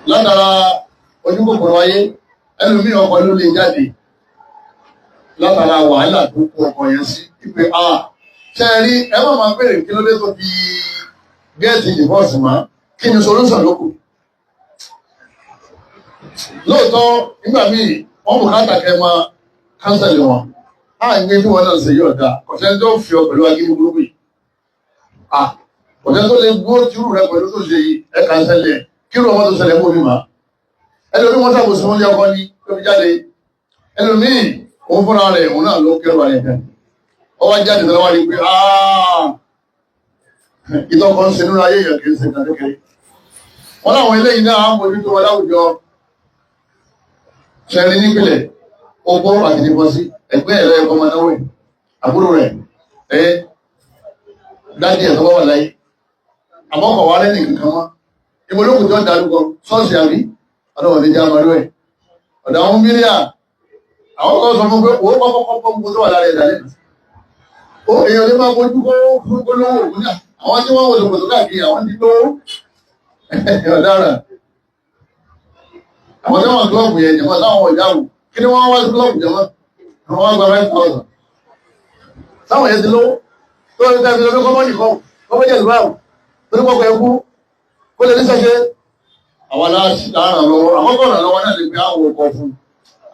látara ojú kòkòrò ayé ẹlòmíì ọkọ ló lè jáde látara wàhálà tó kó ọkọ yẹn sí ìpè a ṣe é rí ẹ má máa béèrè kí ló dé tó fi gẹ́ẹ̀tì divorce mọ́ kí ni solution ló kù. Lóòótọ́ nígbà míì wọ́n bùkátà kẹ́ máa kánsẹ̀lì wọn. Á ń gbé tí wọ́n náà ṣe yóò dáa kò sẹ́ni tó fi ọ pẹ̀lú agídí burúkú yìí. Kò sẹ́ni tó lè gbó tìrú rẹ pẹ̀lú tó ṣe yìí ẹ kánsẹ̀lì ẹ̀ kí ló wọn tó ṣẹlẹ̀ mọ́ mi mà. Ẹlòmíì wọ́n ṣàkóso wọn lé ọkọ ní tó fi jáde. Ẹlòmíì òun fúnra rẹ̀ òun náà ló kẹrù àyẹ̀ kan. Ó wá jáde tó wá rí pé ìtọ́kọ̀ ń ṣe nínú ayé èèyàn kì í ṣe nǹkan kékeré. Wọ́n láwọn eléyìí náà á mójútó wọn láwùjọ. Ṣẹ̀rí nípìnlẹ̀ opó àti ìdìbọ̀sí ẹgbẹ́ ẹ̀rọ ẹ̀kọ́ máa náwó ẹ̀ àbúrò rẹ̀ ẹ̀ dájú ẹ̀ tó bá wà láyé. Àmọ́ kọ̀ wá lẹ́nì kankan mọ́. Ìmọ̀lókùn tó ń darúgbọ ṣọ́ọ̀ṣì àbí ọlọ́wọ̀n ti já amarú ẹ̀. Ọ̀dọ̀ àwọn mílíà àwọn kan sọ fún pé owó kọ́kọ́ kọ́ gbogbo tó wà lára ẹ̀dá lẹ́nu. Ó èèyàn lè máa bójú kó fún lówó òun náà. Àwọn tí wọ́n wọ ṣòkòtò káàkiri àwọn ti lówó ọ̀daràn. Àwọn tí wọ́n kílọ̀bù yẹn jẹ̀mọ́ táwọn ọ̀jáwò kí ni wọ́n wá sí kílọ̀bù jẹ̀mọ́ àwọn wá gba 5,000. Táwọn yẹn ti lówó tó ń tẹ́ fi lọ pé kọ́mọ́ nìkan kọ́mọ́ jẹ̀ lùbáwò torí kọ́kọ́ ẹ kú kó lè ní sẹ́sẹ́. Àwọn aláàrán lọ́wọ́ àkọ́kọ́ ràn lọ́wọ́ náà lè pe àwọn ọkọ̀ fún un.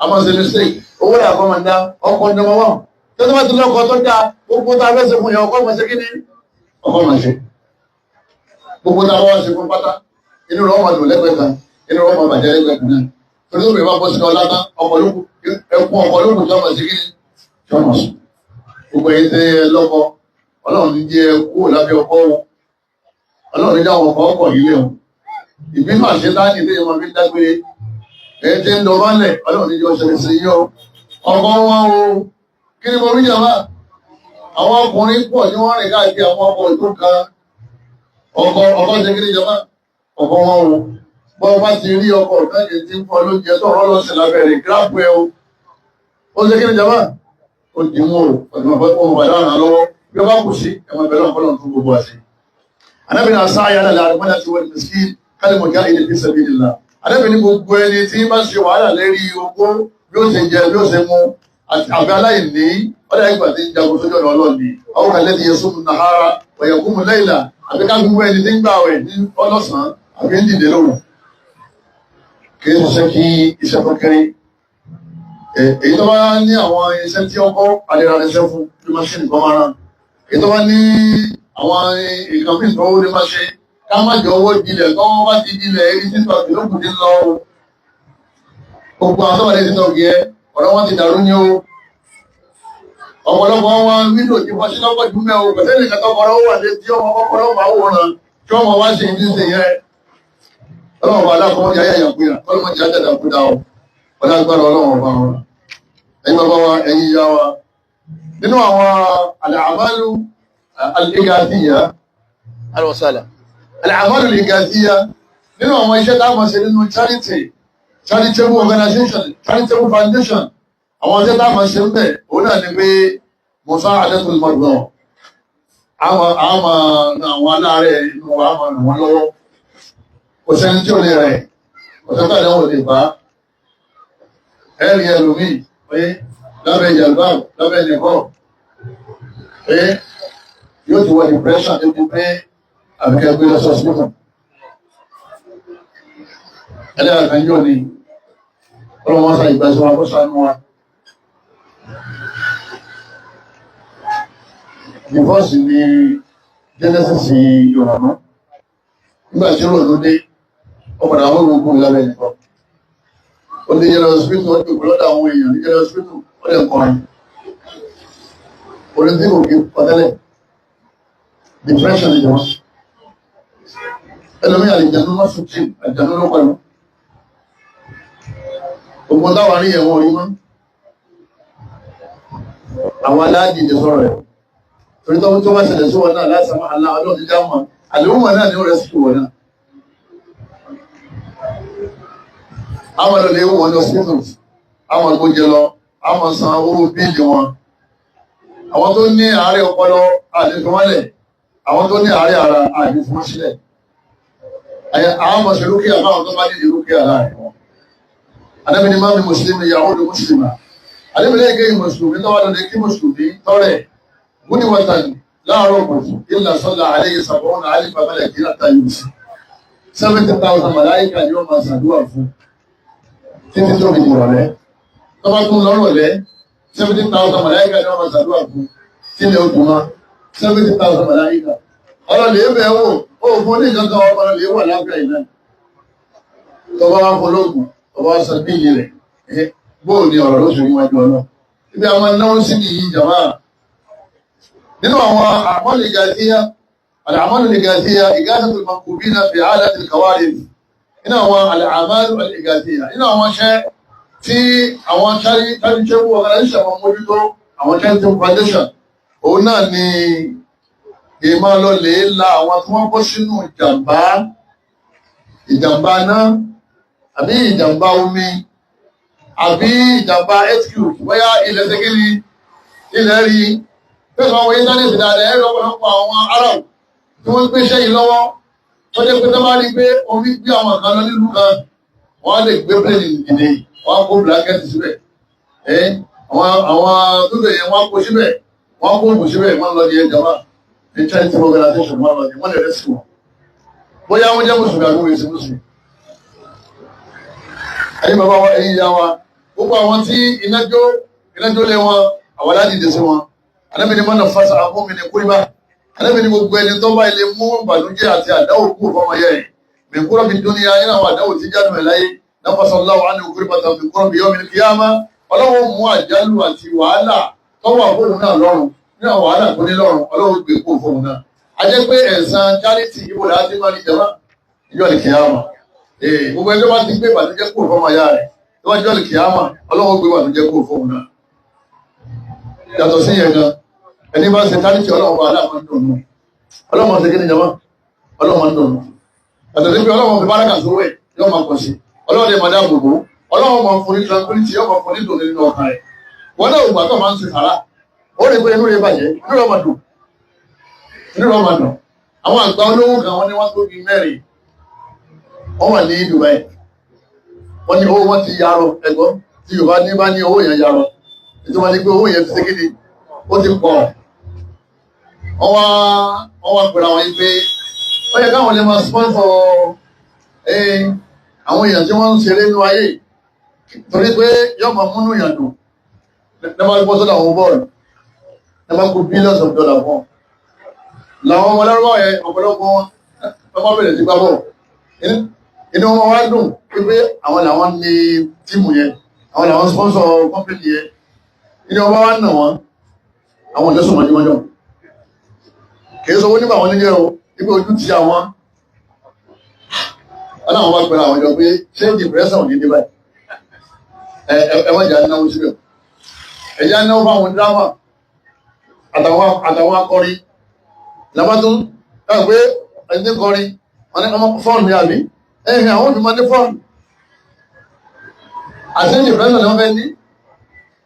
A máa ṣe mistake owó rẹ̀ àkọ́ máa ń dá ọkọ̀ ní ọmọ wọn. Tó tó bá ti lọ́kọ tó dáa, gbogbo tá a fẹ́ ṣe fún yẹn, ọkọ máa ṣe kí ni? Ọkọ máa ṣe. Gbogbo tá a bá wá ṣe fún pátá, inú rẹ̀ ọmọ dùn lẹ́gbẹ̀ẹ́ kan, inú rẹ̀ ọmọ bàjẹ́ lẹ́gbẹ̀ẹ́ kan náà. Torí tó bẹ̀rẹ̀ bá bọ́ sínú ọlá tán, ọkọ lókù, ẹkún ọkọ lókù tí ọmọ ṣe kí ni? Tí ọmọ sùn. Gbogbo ẹ̀yin tẹ́ ẹ lọ́kọ, Ọlọ́run ní jẹ́ kúrò lábẹ́ ọkọ wọn. Ọlọ́run ní jẹ́ àwọn ọkọ ọkọ̀ yìí lé wọn. Ìbínú àṣetáni tí ìyẹn máa fi ń dágbére. Ẹ̀yin tí ń lọ bálẹ̀, Ọlọ́run ní jẹ́ ọ̀ṣẹ̀lẹ̀ sí yọ. Ọkọ wọn o, kí ni mo rí jàmbá? Àwọn ọkùnrin pọ̀ tí wọ́n rìn káàkiri àwọn ọkọ̀ tó kan. Ọkọ ọkọ ṣe kí ni jàmbá? Ọkọ wọn o. Bọ́ bá ti rí ọkọ̀ kan kì í ti ń fọ lóúnjẹ tó rọ́ lọ́sẹ̀ lábẹ́ rẹ̀, gíráàpù ẹ o. Ó ṣe kí ni jàmbá? Ó dì mú o, ọ̀dùnmọ̀ bọ́ ọmọ bàdá ràn lọ́wọ́. Bí ó bá kù sí, ẹ máa bẹ̀rẹ̀ ọ̀pọ̀lọpọ̀ fún gbogbo àṣẹ. Ànábì náà sáyà náà láàrin mọ́lá ti wọ́n miskin kálímọ̀ já ilẹ̀ fi sabilillah. Ànábì ní gbogbo ẹni tí bá ṣe wàhálà lérí ogó bí ó ṣe jẹ bí ó ṣe mu àbí aláìní ọ̀dà ìgbà tí ń jagun sójú ọ̀nà ọlọ́ọ̀ni. Àwọn kan lẹ́ti yẹ sóhun nàhárà ọ̀yẹ̀kúnmu lẹ́yìnlá àbí ká gbogbo ẹni tí ń gbààwẹ̀ ní ọlọ́sàn àbí ń dìde lóru. Kì í ṣiṣẹ́ kí iṣẹ́ tó kéré. Èyí tó bá ní àwọn iṣẹ́ tí ọkọ̀ àlera rẹ̀ ṣe fún bí máṣíìnì kan máa rán. Èyí tó bá ní àwọn nǹkan mìíràn tó lè máa ṣe ká má jọ owó ìjìnlẹ̀ tó wọ́n bá ti jìnlẹ̀ eré títọ́ ìlókùn ti lọ o. Gbogbo àwọn tó wà lẹ́sìn tó yẹ ọ̀rọ̀ wọn ti dàrú ní o. Ọ̀pọ̀lọpọ̀ wọn wíńdò tí wọ́n sí lọ́pọ̀ jù mẹ́ o. Pẹ̀sẹ́ nìkan tó kọ́rọ́ wà lé tí ọmọ kọ́kọ́rọ́ máa wòran tí wọ́n máa wá ṣe ìdí ṣe yẹ. Ọlọ́run bá aláàkọ́ jẹ́ ayé àyàkúyà, ọlọ́run jẹ́ àjàdàkúdà o. Ọlọ́gbàrá ọlọ́run ọba wọn. Ẹ̀yin bàbá wa, ẹ̀yin ìyá wa. Nínú àwọn àlàmálù al-igathiyya, alwasala. Àlàmálù al-igathiyya, nínú àwọn iṣẹ́ tá a máa ṣe nínú charity, charitable organization, charitable foundation, àwọn iṣẹ́ tá a máa ṣe ń bẹ̀, òun náà ni pé musa'adatul marda. Àwọn àwọn aláàárẹ̀ inú wa máa ràn wọ́n lọ́wọ́. Kò sẹ́ni tí ò lè rẹ̀, kò sẹ́ni tí àdánwò lè bá. Ẹ̀rí ẹlòmíì pé lábẹ́ ìjàlbá lábẹ́ nìkọ́ pé yóò ti wọ depression débi pé àbíkẹ́ gbé lọ sọ́sibítù. Ẹlẹ́yà kan yóò ní ọlọ́wọ́n sá ìgbà sí wa kó ṣàánú wa. Divorce ni genesis ìrànú. Nígbà tí ròdó dé, ó padà wọ́n gbogbo lábẹ́ nìkọ́. Ó ní general hospital, ó dùn lọ́dọ̀ àwọn èèyàn ní general hospital, ó lè kọrin. Orin tí kò kí pọtẹ́lẹ̀. Depression ni wọ́n. Ẹlòmíì àlìjànú má sùn tí àlìjànú ló pẹ̀lú. Gbogbo táwa rí ẹ̀wọ̀n orí mọ́. Àwọn aláàjìjẹ sọ̀rọ̀ ẹ̀. Torí tó tó bá ṣẹlẹ̀ sí wọn náà láti àwọn àlá ọlọ́run ti dáhùn. Àlùmọ̀ náà ni ó rẹ̀ sí wọn náà. Àwọn lọ lè wọ́n lọ hospitals, àwọn agbóúnjẹ lọ, àwọn san owó bíìlì wọn. Àwọn tó ní àárẹ̀ ọpọlọ àlè fi wọ́n lẹ̀, àwọn tó ní àárẹ̀ ara àlè fi wọ́n sílẹ̀. Àwọn ọmọ ṣe rúkìá fáwọn tó bá nídìí rúkìá láàrin wọn. Ànábì ní máa mi mùsùlùmí ìyàwó ló mùsùlùmá. Ànábì lẹ́yìn kéyìn mùsùlùmí tó wà lóde kí mùsùlùmí tọrẹ gúnni wọ́tàn láàárọ̀ kùtù ìlà sọ́là àlẹ́yìn sàbọ̀n àlẹ́ bàbá kí láta yóò sí. 70,000 màláíkà ni wọ́n máa ṣàdúrà fún títí tó fi dìrọ̀lẹ́. Tó bá tún lọ́rọ̀lẹ́ 70,000 màláíkà ni wọ́n máa ṣàdúrà fún sílẹ̀ ogun ma 70,000 màláíkà. Ọlọ́lẹ̀ ẹ̀bẹ̀ wò ó fún ní kankan ọlọ́lẹ̀ wà láfíà ìná. Tó bá wá fún lóògùn, tó bá wá san bíìlì rẹ̀, bóò ni ọ̀rọ̀ ló ṣe níwájú ọlọ́. Ibi àwọn náà sí ní yìí jàmá. Nínú àwọn àmọ́lù ìgàzíyá, àmọ́lù ìgàzíyá, ìgásàtul mankubina fi halatil kawarith. Nínú àwọn àmọ́lù ìgàzíyá, nínú àwọn iṣẹ́ tí àwọn charitable organization wọn mójútó, àwọn charitable foundation, òun náà ni ìmọ̀ lọ lè la àwọn tí wọ́n bọ́ sínú ìjàmbá, ìjàmbá náà, àbí ìjàmbá omi, àbí ìjàmbá earthquake, bóyá ilẹ̀ ṣe kíni, ilẹ̀ rí. Pẹ̀lú àwọn íńtánẹ́ẹ̀tì dáadáa, ẹ̀rọ ọ̀pọ̀lọpọ̀ àwọn Arab tí wọ́n gbé iṣẹ́ yìí lọ́wọ́, tó jẹ́ pé tó bá rí pé omi gbé àwọn kan lọ nílùú kan, wọ́n á lè gbé plane dìde, wọ́n á kó blanket síbẹ̀. Àwọn tó lè yẹn wọ́n á kó síbẹ̀, wọ́n á kó òògùn síbẹ̀, wọ́n lọ ní ẹjọ́ wa. Ní charity organization wọ́n lọ ní wọ́n lè rescue wọn. Bóyá wọ́n jẹ́ mùsùlùmí àbí wọ́n ṣe mùsùlùmí. Ẹ̀yin bàbá wa, ẹ̀yin ìyá wa, gbogbo àwọn tí iná jó lé wọn, Àwọn aládìde sí wọn. Ànábì ní mọ́nà fásitì àmúmi ní kúrìbá. Ànábì ní gbogbo ẹni tó bá ilé mú ìbànújẹ́ àti àdáwò kú fọmọ yẹ mi kúrò bí dúníyà nínú àwọn àdáwò tí jáde láyé náfàsọláwò á ní kúrìbá tàbí kúrò bí yọmi kíyámá. Ọlọ́wọ́ mú àjálù àti wàhálà tọ́wọ́ àbóhùn náà lọ́rùn nínú àwọn wàhálà tó ní lọ́rùn, Ọlọ́run gbé kó fóun náà. A jẹ́ pé ẹ̀san charity ìbò láti máa ní jama ìjọ lè kíyámà. Gbogbo ẹgbẹ́ bá ti gbé ìbànújẹ́ kúrò fọmọ ya rẹ̀ tó bá jọ lè kíyámà, Ọlọ́run gbé ìbànújẹ́ kúrò fóun náà. Yàtọ̀ sí yẹn gan, ẹni bá ṣe charity, Ọlọ́run bá aláàmọ́ ń dùn. Ọlọ́run ṣe kí ni jama? Ọlọ́run ń dùn. Yàtọ̀ sí pé Ọlọ́run fi bárakà sówó ẹ̀, yóò máa pọ̀ sí, Ọlọ́run lè máa dáàbò bò, Ọlọ́run máa fún ní tranquility, yóò máa fún ní dùn nínú ọkàn rẹ̀. Wọn náà ògbà tó máa ń ṣe sàrà, ó rí pé inú rẹ̀ bàjẹ́, inú rẹ̀ máa dùn, inú rẹ̀ máa dùn. Àwọn àgbà olówó kan, wọ́n ní wọ́n tó bí mẹ́rin, wọ́n wà ní Dubai. Wọ́n ní owó wọn ti yarọ. Ẹ̀gbọ́n tí Yorùbá ní bá ní owó yẹn yarọ, ètò wọn ní pé owó yẹn ti ṣe kíni, ó ti pọ̀. Wọ́n wá pẹ̀lú àwọn yìí pé ó yẹ káwọn lè máa sponsor àwọn èèyàn tí wọ́n ń ṣeré nínú ayé, torí pé yóò máa múnú yàn dùn. Lẹ́bàá gbọ́ sọ́dọ̀ àwọn bọ́ọ̀lù, lẹ́bàá kó billions of dollars fún làwọn ọmọ lárúbáwá yẹn. Ọ̀pọ̀lọpọ̀ wọn wọ́n bá bẹ̀rẹ̀ sí gbá bọ́ọ̀lù, inú wọn wá dùn wípé àwọn làwọn ní team yẹn, àwọn làwọn sponsor company yẹn. Inú wọn wá nà wọn, àwọn ìjọsùn mọ́júmọ́jọ́ kìí sọ owó nígbà wọn níjẹ́ o, wípé ojú ti àwọn aláwọn bá pẹ̀lú àwọn jọ pé ṣé depression ò ní dé báyìí? Ẹ ẹ wọ́n jà náwó síbẹ̀, ẹ̀já náwó fáwọn drama àtàwọn akọrin làbátún ẹ pé ẹni kọrin wọn ní ọmọ fọ́ọ̀nù ní àbí ẹ̀hìn àwọn òbí máa ní fọ́ọ̀nù àti depression ni wọ́n fẹ́ ní.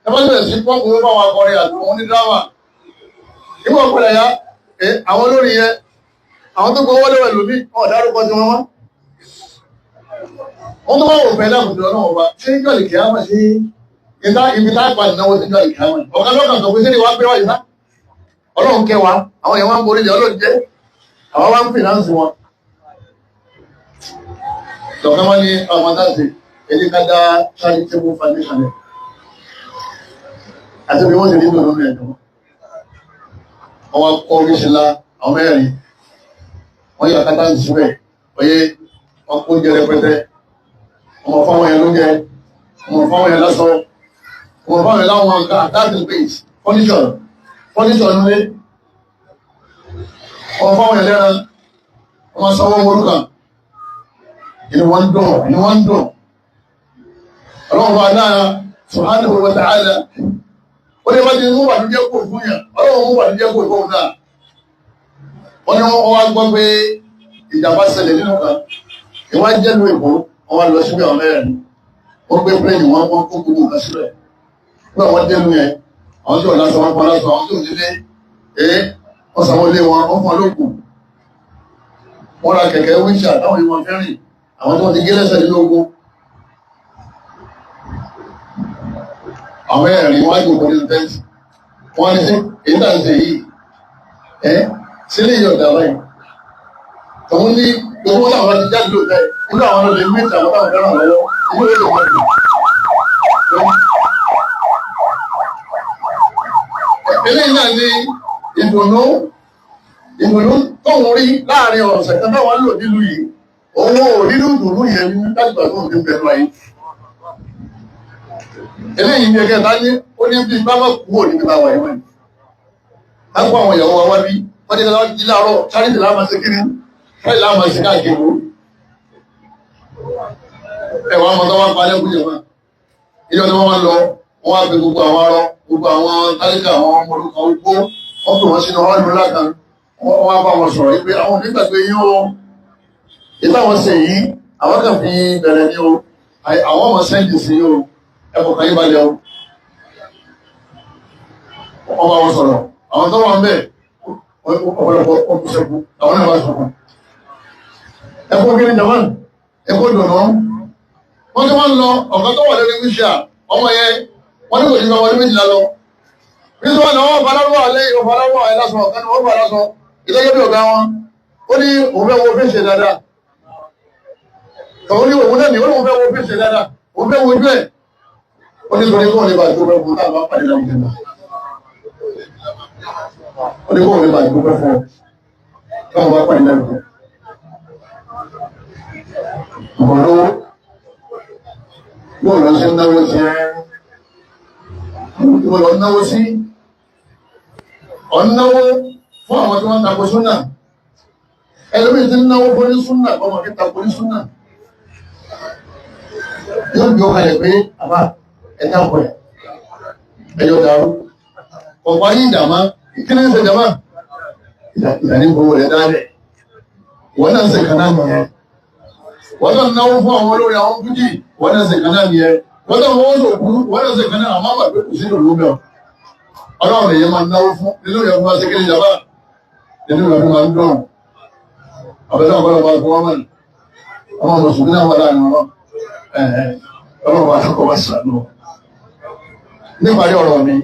Ẹ bá bẹ̀rẹ̀ sí pọ́ǹpù fáwọn akọrin àtàwọn onídrámà ìwọ̀n ọ̀pẹ̀lẹ̀ ya àwọn olórin yẹn, àwọn tó gbowó lọ́wọ́ ẹlòmí ọ̀ dárúkọ tí wọ́n wọ́n wọ́n tó wá wò fẹ́ láwùjọ náà wọ́n bá ṣé ń jọ̀lì kìámà sí ibi tá a pa ìnáwó sí jọ̀lì kìámà. Ọ̀kan lọ́kàn sọ pé sí ni wàá gbé wáyé sá, Ọlọ́run kẹwàá àwọn èèyàn wá ń borí jẹ, Ọlọ́run jẹ́ àwọn wá ń finance wọn. Lọ́kàn wọn ní ọmọ táǹtì èyí ká dá charitable foundation rẹ̀ àti bí wọ́n ti rí lónìí ẹ̀dùn. Wọ́n wá kọ́ oríṣi ńlá, àwọn mẹ́rin wọ́n yà kátà síbẹ̀ oyé, wọ́n kó jẹ rẹpẹtẹ, wọ́n fáwọn yẹn lóúnjẹ, wọ́n fáwọn yẹn lásọ, wọ́n fáwọn yẹn láwọn nǹkan àtàkùn page, furniture nílé, wọ́n fáwọn yẹn lẹ́ran, wọ́n sanwó orúkàn. Inú wọn dùn, inú wọn dùn. Ọlọ́run bá náà subhanahu wa ta'ala, ó ní wọ́n ti mú wàdújẹ́ kò fún yàn, Ọlọ́run mú wàdújẹ́ kò fún náà. Wọ́n ní wọ́n wá gbọ́ pé ìjàmbá ṣẹlẹ̀ nínú kan ìwọ́n jẹ́nu Èkó. Wọ́n wá lọ síbẹ̀, àwọn mẹ́rin wọ́n gbé plane, wọn wọ́n kó gbogbo nǹkan síbẹ̀. Nígbà wọ́n dénú yẹn, àwọn tí ò lásán wọn kọ́ lásán, àwọn tí ò nílé ẹ́ wọ́n sanwó lé wọn, wọ́n fún wọn lóògùn, wọ́n ra kẹ̀kẹ́ wheelchair táwọn yìí wọn fẹ́ rìn, àwọn tí wọ́n ti gé lẹ́sẹ̀ nínú ogun. Àwọn mẹ́rin wọ́n á jòkó nínú tent. Wọ́n ní sí èyí tà ń ṣe yìí ẹ́ sílé yìí ọ̀dà báyìí. Tòun ní gbogbo wọn làwọn ti jáde lóòótọ́ ẹ̀ nínú àwọn olè méjì, àwọn táwọn fẹ́ràn lọ́wọ́ inú ìlú wọn dùn. Eléyìí náà ní ìdùnnú, ìdùnnú tóun rí láàrin ọ̀sẹ̀ kan táwọn lò nílùú yìí, òun ò nínú ìdùnnú yẹn ní dájúgbà tó ń bẹ̀rù ayé. Eléyìí ní ẹgbẹ́ ta ní ó ní bí bá má kú òní nípa wà ìwọ̀n lápò àwọn ìyàwó wa wá bí wọ́n ní ká jí láàárọ̀, charity láàmà sí kiri, charity láàmà sí káàkiri. Ẹ̀wọ̀n àwọn tó wá pa lẹ́kùn jẹ̀ wọn ilé ọdún wọn lọ, wọ́n wá pe gbogbo àwọn arọ, gbogbo àwọn tálíkà, àwọn ọmọ olùkọ́ ogbó, wọ́n pè wọ́n sínú ọ́ọ̀lù ńlá kan. Wọ́n wá bá wọn sọ̀rọ̀ wípé àwọn onígbàgbé yín o, ìtàwọn ṣe yìí àwọn kan fi bẹ̀rẹ̀ ní o, àwọn ọmọ sẹ́ǹdì sí o, ẹ̀fọ́ kan yín balẹ̀ o. Wọ́n bá wọn sọ̀rọ̀, àwọn tó wà ń bẹ̀ ọ̀pọ̀lọpọ̀ ọkùnṣẹ́kù, àwọn náà bá sọ̀rọ̀ ẹ̀kọ́ kí ni jaman ẹ̀kọ́ dùnú. Wọ́n tí wọ́n lọ, ọ̀kan tó wà lórí wíṣà ọmọ yẹn, wọ́n ní kò ní ọmọdé 12 lọ bí tí wọ́n lọ, wọ́n balárúwà lẹ́yìn ọ̀balárúwà ẹ̀ lásán, ọ̀kan ni wọ́n bá lásán ìtọ́jú bí ọ̀gá wọn. Ó ní òun fẹ́ wo fèsì dáadáa. Tòun ní òun náà ní òun fẹ́ wo fèsì dáadáa, òun fẹ́ wojú ẹ̀. Ó ní torí kó lè bá tó fẹ́ fún táwọn bá pàdé láwùjọ náà. Ó ní kóhùn nípa ìdúpẹ́ fún ọ. Káwọn bá pàdé lẹ́nu. Ọ̀rọ̀ bóòlù ṣe ń náwó sí ẹ́. Ìwọ̀n lọ náwó sí. Ọ̀náwó fún àwọn tí wọ́n ń tako súnà. Ẹlòmíì ti ń náwó fún ní súnà, ọmọ kí tako ní súnà. Yóò gbé ọkàn rẹ̀ pé àbá ẹ̀dá ọkọ̀ ẹ̀ ẹ̀yọ̀ dàrú. Ọ̀pá yìí ìdàmá, kí ni ń ṣe jàmá? Ìdàní gbowó rẹ̀ dálẹ̀. Wọ́n náà ń ṣe kan náà nìyẹn. Wọ́n náà náwó fún àwọn olórí àwọn fújì, wọ́n náà ṣe kan náà nìyẹn. Wọ́n náà wọ́n sòkú, wọ́n náà ṣe kan náà, àmọ́ àgbẹ̀ kò sí ìlú bẹ́ẹ̀. Ọlọ́run lèyẹ máa náwó fún, nínú ìyẹn fún wa ṣe kí ni jàmá? Nínú ìyẹn fún wa ń dùn. Àbẹ̀tẹ̀ ọ̀pọ̀lọpọ̀ bá fún wọn mọ̀ ní. Ọmọ mùsùlùmí náà wà láàrin wọn. Ọlọ́run wa kọ́ wa sànú. Níparí ọ̀rọ̀ mi,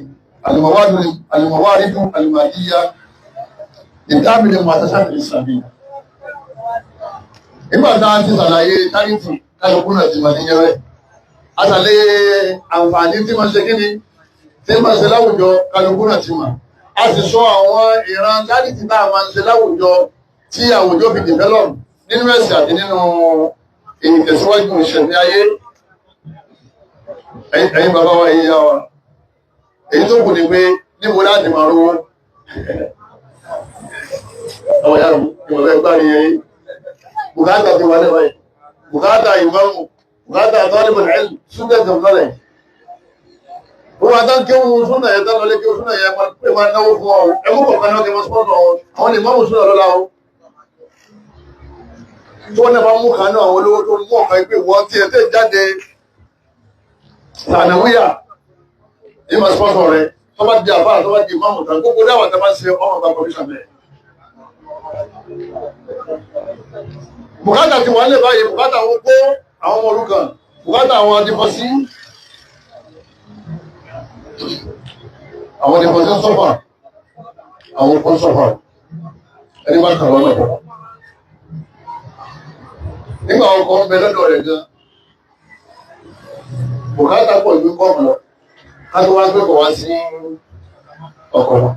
àlùmọ̀wárí fún àlùmọ̀díyá, ìdábìlẹ̀ mọ̀tàṣàtì ìsàmì. Nígbà tá a ti ṣàlàyé charity, kálukú náà ti máa níyẹn rẹ̀. A ṣàlàyé àǹfààní tí máa ṣe kíni, tí máa ṣe láwùjọ, kálukú náà ti mà. A sì sọ àwọn ìran charity tá a máa ń ṣe láwùjọ tí àwùjọ fi develop nínú ẹ̀sìn àti nínú ìtẹ̀síwájú ìṣẹ̀mí ayé. Ẹ̀yin bàbá wa, ẹ̀yin ìyá wa, èyí tó kù ni pé níbo láti máa rówó. Àwọn ìyá mi, ìwọ̀n fẹ́ gbá ní ẹ̀yìn. Bùkátà ti wà lẹ́wàá yìí. Bùkátà ìmáàmù, bùkátà talibul ilm, student of knowledge. Wọ́n máa tán kéwù súnà yẹn tán lọlé kéwù súnà yẹn pé máa náwó fún ọ. Ẹkú kọ̀ọ̀kan náà kí wọ́n sponsor wọn. Àwọn lè máàmù súnà lọ́la o. Tí wọ́n náà bá mú kanú àwọn olówó tó mú ọ̀kan pé wọ́n ti ẹ̀ tẹ́ jáde sànàwíyà ní ma sponsor rẹ̀ tó bá di àbá tó bá di ìmáàmù tán gbogbo dáwà tó bá ṣe ọmọ bá kọmíṣàn bẹ́ẹ̀. Bùkátà ti wà lè báyìí, bùkátà àwọn opó, àwọn ọmọ òrukàn, bùkátà àwọn adìfọ́sí. Àwọn adìfọ́sí ń sọ́fà, àwọn opó ń sọ́fà, ẹni bá kàn lọ́nà pọ̀. Nígbà ọkọ̀ ń bẹ lọ́dọ̀ rẹ̀ gan, bùkátà pọ̀ ju kọ́ọ̀mù lọ, ká tó wá gbé kọ̀ wá sí ọkọ̀ wọn.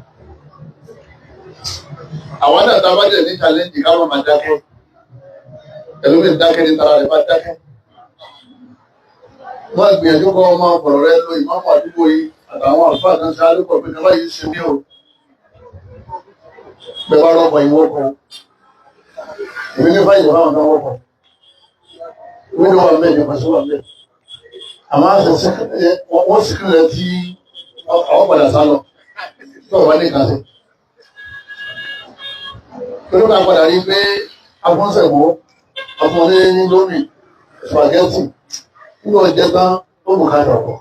Àwọn náà tá a bá jẹ̀ ní challenge ká má máa dákẹ́. Ẹlòmíì ń dákẹ́ ní tara rẹ̀ bá dákẹ́. Wọ́n gbìyànjú kọ́ ọmọ ọ̀pọ̀lọ̀ rẹ lo ìmáàmù àdúgbò yìí àtàwọn àlùfáà kan ṣe alúpọ̀ pé kaba yìí ṣe mí o. Bẹ́ẹ̀ bá rọ́pò ìwọ́ kan. Èmi ní fáyìí fáwọn kan wọ́pọ̀. Wíńdò wà mẹ́jọ pàṣẹ wà mẹ́jọ. Àmọ́ àṣẹ wọ́n sì kílẹ̀ tí àwọn padà sá lọ. Tó wà ní ìkàsẹ̀. Torí ká padà rí pé afọ́nsẹ̀wọ́ afọ́nlé ní lórí spaghetti nígbà ọjọ́ tán ó bùkátà ọkọ̀.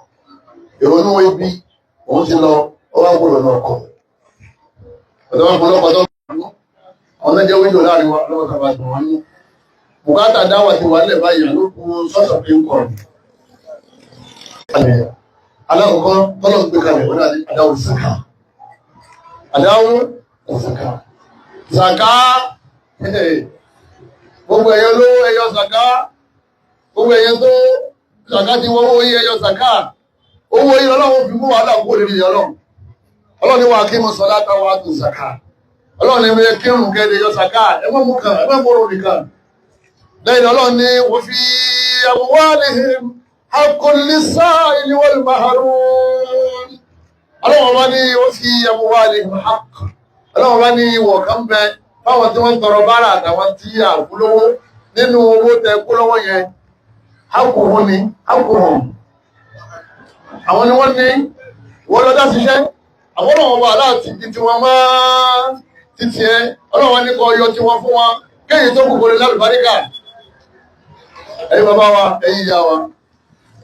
Ìrònú ibi òun ti lọ ọwọ́ gbọ́dọ̀ náà kọ̀. Ọ̀dọ́ wọn pọ̀lọpọ̀ tó ń bọ̀ àwọn náà jẹ́ wíńdò láàrin wa lọ́wọ́ kaba dùn wọ́n ní. Bùkátà dáwà ti wà nílẹ̀ báyìí ló kú sọ́sọ̀ pé ń kọ̀. Alákọ̀ọ́kọ́ tọ́lọ̀ ń gbé kalẹ̀ wọ́n náà ní adáwò zaka. Adáwò zaka. Zaka gbogbo ẹ̀yọ lówó ẹ̀yọ zaka. Gbogbo ẹ̀yọ tó zaka ti wọ́n owó yí ẹ̀yọ zaka. Owó yí ọlọ́run fi mú wàhálà kúrò lórí ọlọ́run. Ọlọ́run ní wà kí mo sọ látàwọn àtò zaka. Ọlọ́run ní ẹ kírun kẹ́lẹ́ yọ zaka. Ẹ má mú kan, ẹ má mú orun nìkan. Lẹ́yìn ọlọ́run ní wọ́n fi amwalihim haqqun lis-sa'ili wal mahrum. Ọlọ́run bá ní wọ́n fi amwalihim haqq. Ọlọ́run bá ní ìwọ̀ kan bẹ fáwọn tí wọ́n ń tọrọ bárà àtàwọn tí a kú lówó nínú owó tẹ kú lọ́wọ́ yẹn. Haqquhum ni haqquhum. Àwọn ni wọ́n ní wọ́n lọ dá ṣiṣẹ́. Àwọn ọlọ́run bá aláàtì di tiwọn máa títí ẹ. Ọlọ́run ní kó yọ tiwọn fún wọn. Kéyìí tó kù kò lè lálùbáríkà. Ẹ̀yin bàbá wa, ẹ̀yin ìyá wa.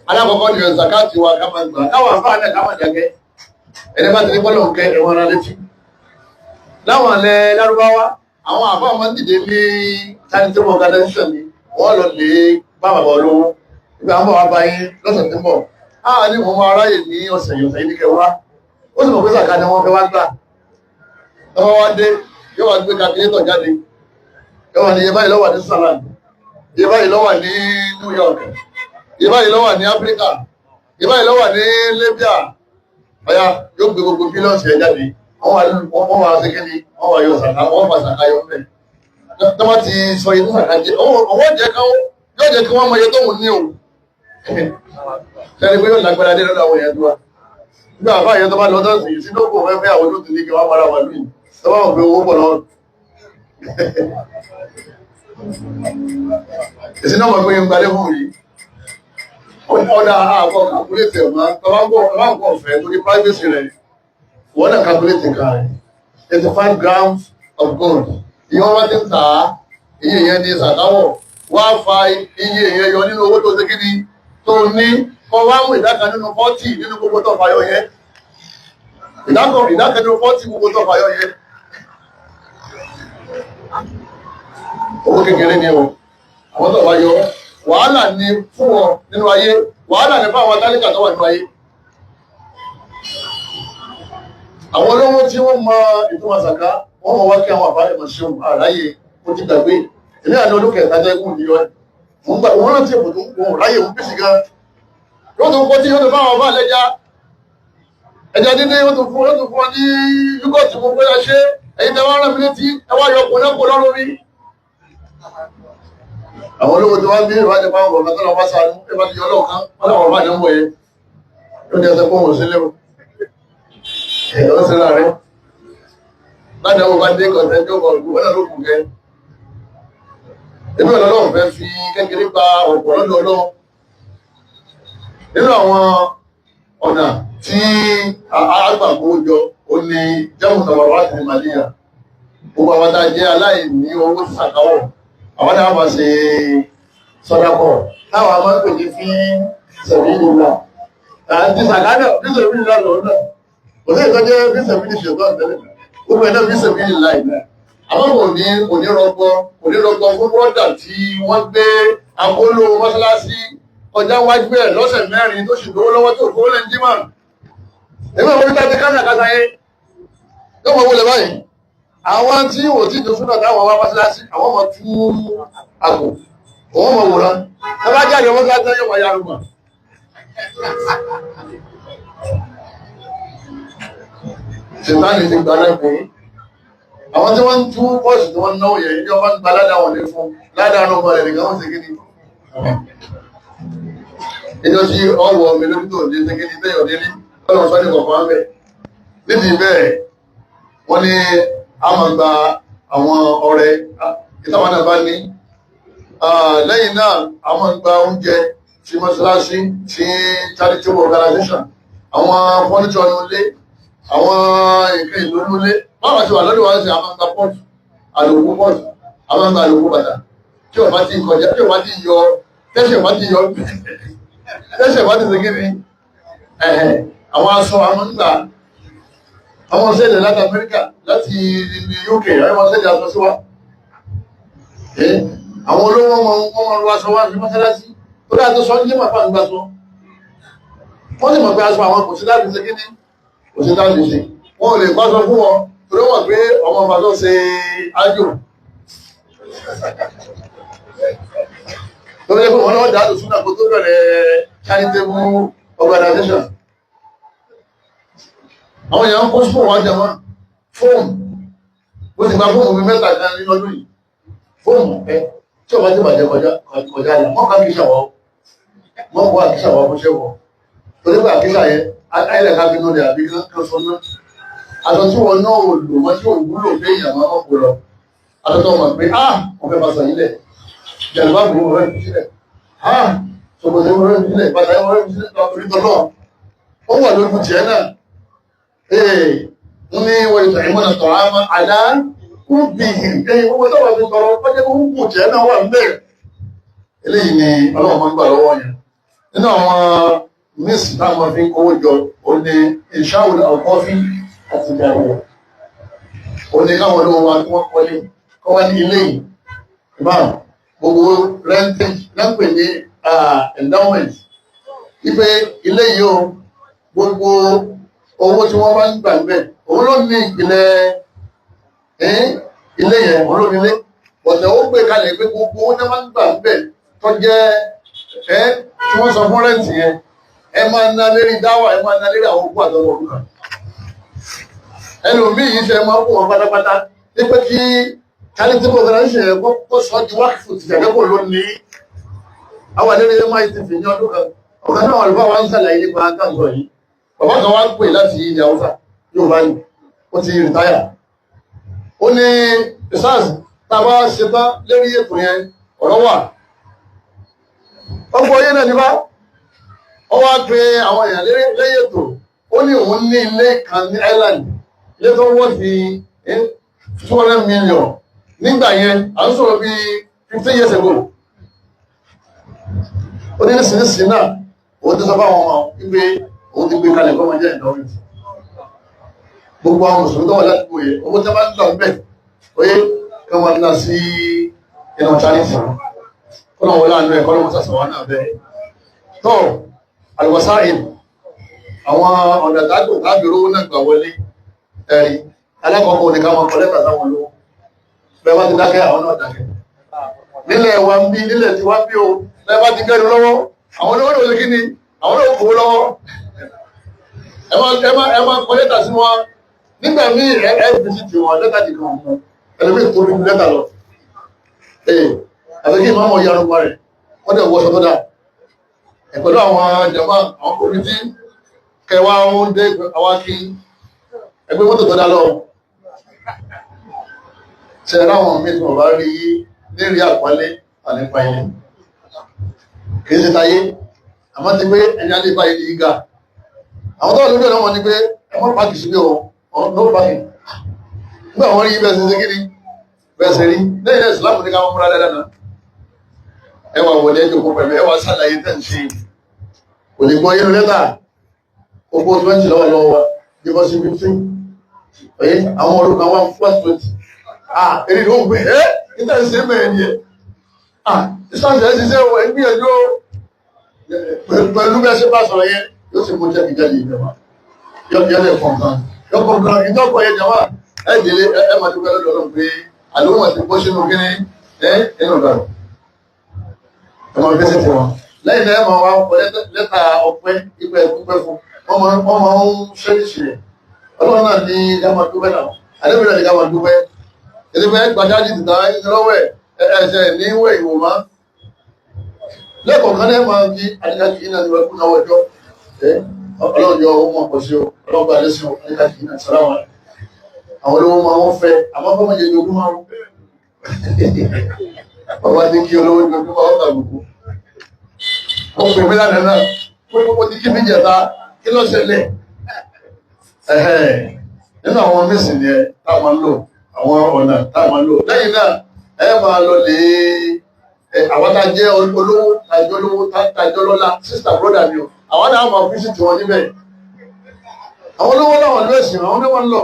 Alákọ̀ọ́kọ́ ni zakati wa ká máa gbà. Káwọn àfáà náà ká máa dàgẹ́. Ẹni bá ti ní bọ́lọ̀ ń kẹ́ ẹ̀wọ̀n ara létí. Láwọn ilẹ̀ Lárúbáwá, àwọn àfáà máa ń dìde ní charitable organization ni wọ́n lọ lè bá bàbá olówó. Ìgbà ń bọ̀ wá bá yín lọ́sẹ̀ tí ń bọ̀. Á ní mo máa ráyè ní ọ̀sẹ̀ yìí ọ̀sẹ̀ yìí ní kẹwàá. Ó sì mọ̀ pé sàká ni wọ́n fẹ́ wá gbà. Tọ́wọ́ wá dé, yóò wá gbé calculator jáde. Yóò wá ní iye báyìí ló wà ní Switzerland. Iye báyìí ló wà ní New York. Iye báyìí ló wà ní Áfíríkà. Iye báyìí ló wà ní Libya. Ọ̀yá yóò gbé gbogbo bílíọ̀nù ẹ̀ jáde. Wọ́n wà sí kíni, wọ́n wà yọ sàká, wọ́n fà sàká yọ mẹ́. Tó bá ti sọ yìí tó sàká jẹ, ọwọ́ jẹ́ káwọ́, yóò jẹ́ kí wọ́n mọ iye tó wù ní o. Sẹ́ni pé yóò lágbára dé lọ́dọ̀ àwọn èèyàn tó wà. Nígbà àbá yẹn tó bá lọ tó sì sínú òkú fẹ́ àwọn olóòtú ní kí wọ́n mara wà lóyìn. Tó bá wọn fi owó pọ̀ lọ́wọ́. Èsì náà mọ̀ pé ń gbalẹ̀ fún yìí. Ọ̀dà àbọ̀ kàkúlẹ̀tì ọ̀mà tó bá ń bọ̀ ọ̀fẹ́ torí privacy rẹ̀. Wọ́n náà kàkúlẹ̀tì kan rẹ̀. 85 grams of gold. Ìyẹn wọ́n bá ti ń tà á, iye yẹn ní sàkáwọ̀. Wá fa iye yẹn yọ nínú owó tó ṣe kí ni tó ní kọ́ wá mú ìdá kan nínú 40 nínú gbogbo tó fàyọ yẹn. Ìdá kan nínú 40 gbogbo tó fàyọ yẹn. Owó kékeré ni o. Àwọn tó bá yọ wàhálà ni fún wọn nínú ayé, wàhálà ni fún àwọn tálíkà tó wà nínú ayé. Àwọn olówó tí wọ́n mọ ìtumọ̀ sàká, wọ́n mọ̀ wá kí àwọn àbáyé mọ̀ ṣeun àráyè ó ti gbàgbé. Èmi àná ọdún kẹta jẹ́ kún ní yọ. Mo ń gbà wọ́n rántí èbò tó ń kún ráyè ń bísí gan. Yóò tún kọ́ tí yóò tún fáwọn ọba lẹ́ja. Ẹja dídé yóò tún fún wọn ní yúgọ̀tì mo fẹ́ ṣe. Ẹ̀yin tẹ́ wá rán mi létí, ẹ wá yọ ọkùnrin náà kó lọ́rùn mi. Àwọn olówó tí wọ́n bí ìwádìí fáwọn bàbá tó lọ wá sànú, ẹ bá ti yọ ọlọ́run kan, wọ́n làwọn bàbá ní ń wọ̀ yẹn. Ó ní ẹsẹ̀ fóun sílé o. Ẹ̀rọ sí láàrin. Láti àwọn bá dé kọ̀ọ̀tẹ́ tó kọ̀ ọ̀gbọ̀n náà ló kù kẹ́. Èmi ọ̀lọ́lọ́run fẹ́ fi kékeré gba ọ̀pọ̀ lọ́dọ̀ Ọlọ́run. Nínú àwọn ọ̀nà tí àgbà kó jọ, ó ní jẹ́mù tàbàrà láti ní Màlíyà. Gbogbo àwọn tá a jẹ́ aláìní owó sàkáwọ̀, àwọn náà máa ṣe sọ́dákọ̀. Táwọn máa ń pè ní fi sabilillah. Àti sàkádà fi sabilillah lọ́wọ́ náà. Kò sí ìtọ́jẹ́ fi sabilillah ṣètò àtẹ́lẹ̀. Gbogbo ẹ̀ náà fi sabilillah náà. Àmọ́ kò ní rọgbọ, kò ní rọgbọ fún bọ́dà tí wọ́n gbé agolo mọ́sálásí kọjá wájú ẹ̀ lọ́sẹ̀ mẹ́rin tó sì lówó lọ́wọ́ tó fowó lẹ́nu jímọ̀. Èmi àwọn oníta ti kásàkásà yẹn. Yóò mọ̀ wọlé báyìí. Àwọn tí ò tí tó súnà táwọn wá mọ́sálásí, àwọn ọmọ tú àpò, òun mọ̀ wòrán. Ẹ bá jáde mọ́sálásí yóò máa yára mọ̀. Ṣètánì ti gbà lẹ́kùn. Àwọn tí wọ́n ń tú bọ́ọ̀sì tí wọ́n ń náwó yẹn, ìjọba ń gba ládàá wọn lé fún ládàá náà balẹ̀ nìkan wọ́n ṣe kí ni. Ìjọ tí ọwọ́ mi lórí tó ní ṣe kí ni tẹ́yọ̀ délé, ọlọ́run sọ́ni kọ̀ọ̀kan ń bẹ̀. Nídìí bẹ́ẹ̀, wọ́n ní a máa gba àwọn ọrẹ ìtàwọn náà bá ní. Lẹ́yìn náà, a máa gba oúnjẹ tí mọ́ṣáláṣí, tí charitable organization, àwọn fọ́níṣọ̀ ní ilé, àwọn nǹkan ìlú ní ilé. Báwa ti wà lọ́dọ̀ wa ṣe a máa ń gba pọ́ọ̀tù, àlòkù pọ́ọ̀tù, a máa ń gba àlòkù bàtà. Tí o bá ti kọjá, tí o bá ti yọ, tẹ́sẹ̀ bá ti yọ, tẹ́sẹ̀ bá ti ṣe kíni, àwọn aṣọ àwọn ń gbà, àwọn ṣẹlẹ̀ láti Amẹ́ríkà, láti UK, àwọn ṣẹlẹ̀ aṣọ sí wa. Àwọn olówó wọn máa ń wọ aṣọ wá sí mọ́sálásí, tó dáa tó sọ ń jẹ́ màfà ń gbà sọ. Wọ́n sì mọ̀ pé aṣọ àwọn kò sí láti ṣe kíni, kò sí láti ṣe. Wọ́n ò lè pàṣọ fún wọn, torí wọ́n pé ọmọ ọba tó ṣe ájò. Torí pé wọ́n náà dáàtò súnà kó tó bẹ̀rẹ̀ charitable organization. Àwọn èèyàn ń kó fóònù wá jẹ wọn, fóònù. Bó ti gba fóònù mi mẹ́ta kan nínú ọdún yìí. Fóònù ẹ tí ọba ti bàjẹ́ kọjá yẹn, wọ́n kà kí ṣàwọ́. Wọ́n kó àkísà wá fún ṣẹ́wọ̀. Torí pé àkísà yẹn, ayẹlẹ̀ ká bínú rẹ̀ àbí kan sọ náà. Aṣọ tí wọn náà ò lò wọ́n tí ò wúlò pé èèyàn máa mọ̀ kó lọ. Aṣọ tó mọ̀ pé ah wọ́n fẹ́ bá sọ yín lẹ̀. Jàlùbá bò wọ́n fẹ́ fi sílẹ̀. Ah ṣòkòtò wọ́n fẹ́ fi sílẹ̀. Bàtà wọ́n fẹ́ fi sílẹ̀. Torí tọ́lọ́. Ó wà lójú tiẹ̀ náà. Ee ń ní wọ́n ìtàn ìmọ̀nà tọ̀ á máa àdá ń bì í. Owó tó wà fi tọrọ ọjọ́ kó ń kù tiẹ̀ náà wà ń bẹ̀rẹ̀. Eléyìí ni Ọlọ́run máa ń gbà lọ́wọ́ yẹn. Nínú àwọn mísì táwọn fi ń kówó jọ, ó ní ìṣáwò àkọ́fí àti ìdàgbò. Ó ní káwọn olówó wa kí wọ́n kọ́lé, kọ́ wá ní ilé yìí. Ìmáà gbogbo rentage lẹ́pẹ̀ ní endowment. Wípé ilé yìí o, gbogbo owó tí wọ́n bá ń gbà níbẹ̀, òun ló ní ìpìlẹ̀ ilé yẹn, òun ló ní ilé. Bọ̀dẹ̀ ó gbé kalẹ̀ pé gbogbo owó tí wọ́n bá ń gbà níbẹ̀ tó jẹ́ tí wọ́n sọ fún rẹ́ǹtì yẹn, ẹ máa ná lérí dáwà, ẹ máa ná lérí àwọn òkú àtọwọ́ òkú kan. Ẹlòmíì yìí ṣe máa ń kó wọn pátápátá ní pé kí charitable organization yẹn kó sọ di wákìfù ti tẹ̀lé kò lónìí. Àwọn àdéhùn MITV ní ọdún kan, ọ̀kan náà àlùfáà wa ń ṣàlàyé nípa káńsọ̀ yìí. Bàbá kan wá pè láti ilẹ̀ Haúsá, yóò bá ní ó ti retire. Ó ní SARS tá a bá ṣetán lérí ètò yẹn, ọ̀rọ̀ wà. Ọgbọ́n yẹn náà nípa ó wá pe àwọn èèyàn lẹ́yìn ètò. Ó ní òun ní ilé kan ní island, ilé tó wọ́n ti 200 million nígbà yẹn, à ń sọ̀rọ̀ bíi 15 years ago. Ó ní nísinsìnyí náà, òun ti sọ fáwọn ọmọ wípé òun ti gbé kalẹ̀ kọ́ máa jẹ́ ìdánwò gbogbo àwọn mùsùlùmí tó wà ládùúgbò yẹn. Owó tí wọ́n bá ń lọ bẹ́ẹ̀ oyé kí wọ́n ná sí inú charity kọ́nà wọlé àánú ẹ̀, kọ́nà wọ́n sàṣàwọ́ náà bẹ́ẹ̀ tó. Àlùwàsáìl, àwọn ọ̀nà tágbò tábí rówó náà gbà wọlé, ẹ̀rí alákọ̀ọ́kọ́ ní ká máa kọ lẹ́tà sáwọn olówó. Bẹ́ẹ̀ bá ti dákẹ́, àwọn náà dákẹ́. Nílẹ̀ wa ń bí, nílẹ̀ tí wá bí o, bẹ́ẹ̀ bá ti kẹ́nu lọ́wọ́, àwọn olówó náà kí ni, àwọn náà kò lọ́wọ́. Ẹ máa kọ lẹ́tà sí wọn. Nígbà míì, ẹ fi sí tiwọn lẹ́tà nìkan mú ẹlòmíì tó rí lẹ́tà lọ. Ee, àti kí ìmáàmù yanu pa rẹ̀, wọ́n dẹ̀ wọṣọ tó dáa pẹ̀lú àwọn jàmá, àwọn committee kẹwàá ń dé àwọn kí ẹgbẹ́ mọ́tò tó dá lọ. Ṣe ráwọn míì tí wọ́n bá rí lérí àpọ́nlé ànípa ilé, kìí ṣe tayé, àmọ́ ti pé ẹni alẹ́ bá ilé gíga. Àwọn tó wà lójú ọ̀nà wọn ni pé ẹ mọ́ park síbí o, no parking. Nígbà wọn rí bẹ́ẹ̀ ṣe ṣe kíni, bẹ́ẹ̀ ṣe rí lẹ́yìn náà, ìsìlámù ní ká wọn múra dáadáa náà. Ẹ wà wọlé, ẹjọ́ kó pẹ̀lú ẹ wà sàlàyé tẹ̀ ń ṣe, kò lè gbọ́ yín lẹ́tà. Owó 20 lọ́wọ́ lọ́wọ́ wa bí bọ́ sí 15. Oye, àwọn orúkọ àwọn first 20, ah, èrè ló ń gbé ẹ́ nígbà tí ṣe mẹ́rin ni ẹ̀, ah, ìsáǹsì ẹ̀ ṣiṣẹ́ wọ ẹgbìyànjú pẹ̀lú bẹ́ẹ̀ ṣe bá sọ̀rọ̀ yẹn, yóò sì mú jẹ́ ìjáde ìjọba yóò lè kọ̀ọ̀kan yóò kọ̀ọ̀kan ìjọba yẹn jọba. Ẹ délé, ẹ máa dúpẹ́ lọ́dọ̀ Ọlọ́run pé àlóhùn àti bọ́ sínú kíní ẹ inú ìdàrú. Ẹ máa fẹsẹ̀ tí wọn lẹ́yìn náà, ẹ máa wá kọ lẹ́tà ọpẹ́ ìpẹ́ dúpẹ́ fún wọn. Máa ń ṣẹ́yìṣì rẹ̀. Ọlọ́run náà ní ká máa dúpẹ́ náà, àdébìnrin náà ní ká máa dúpẹ́. Èdè pé gbàjáde tìta lọ́wọ́ ẹ̀ ẹ̀ẹ́sẹ̀ ní wẹ̀ ìwò má lẹ́kọ̀ọ́ kan náà, máa fi àdíkàkì náà ní wọ́n kú náà wọ́jọ́. Ọlọ́run yọ owó mọ̀ pọ̀ sí o, ọlọ́run bá lẹ́sìn o, àdíkàkì náà sàlámà. Àwọn olówó máa ń fẹ́, àmọ́ fọ́mọ jẹ jogún máa ń bàbá ní kí olówó jogún máa ń kà gbogbo. Wọ́n pè mí lánàá náà pé gbogbo ti kí mi jẹta, kí ló ṣẹlẹ̀? Nínú àwọn mísìn ni ẹ tá a máa ń lò, àwọn ọ̀nà tá a máa ń lò. Lẹ́yìn náà, ẹ máa lọ lè àwọn tá a jẹ́ olówó, tá a jẹ́ olówó, tá a jẹ́ ọlọ́lá, sister, brother mi o, àwọn náà máa fi sí tiwọn níbẹ̀. Àwọn olówó náà wọ́n lọ ẹ̀sìn, àwọn náà wọ́n lọ,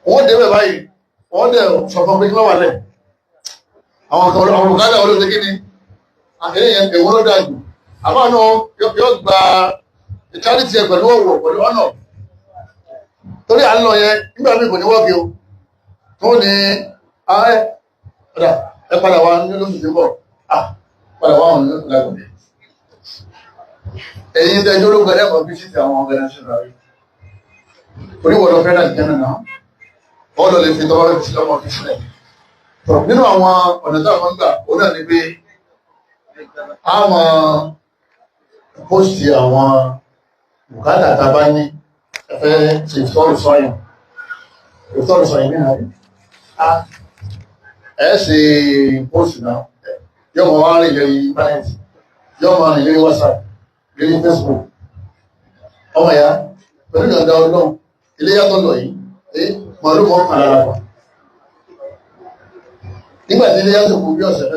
wọ́n débẹ̀ báyìí, wọ́n dẹ̀ sọ fún pé kí wọ́n wà lẹ̀ àwọn kan, àwọn olùkádà olóòtú kí ni àkẹ́yẹ yẹn, èwo ló dáa jù. Àbá náà yóò gba charity ẹ pẹ̀lú ọ̀wọ̀, pẹ̀lú ọ̀nà, torí à ń lọ yẹn nígbà míì kò ní wọ́ọ̀kì o, tó ní ààrẹ ọ̀dà ẹ padà wá ní lóṣù tí ń bọ̀, à padà wá wọn lágbọ̀dẹ̀. Ẹ̀yin tẹ́jọ́ ológun ẹ̀rọ bí sí ti àwọn organization rẹ̀, orí wọ́n lọ fẹ́ láti jẹ́ náà, ọ̀dọ̀ lè fi tọ́wọ́ fi sílẹ̀, ọmọ fi sílẹ̀. Nínú àwọn ọ̀nà táwọn ń gbà, ó náà ní pé àwọn post àwọn bùkátà tá a bá ní, ẹfẹ́ ṣe ìfọ́rù sọ́yìn, ìfọ́rù sọ́yìn nínú ẹ̀ ṣe post náà, yóò mọ̀ wá rìn lórí internet, yóò mọ̀ rìn lórí WhatsApp, lórí Facebook. Ọmọ ya, pẹ̀lú ìyọ̀ǹda Ọlọ́run, ilé yàtọ̀ lọ yìí, màálù mọ́ kàn lára wa. Nígbà tí ilé yàtọ̀ kù bí ọ̀sẹ̀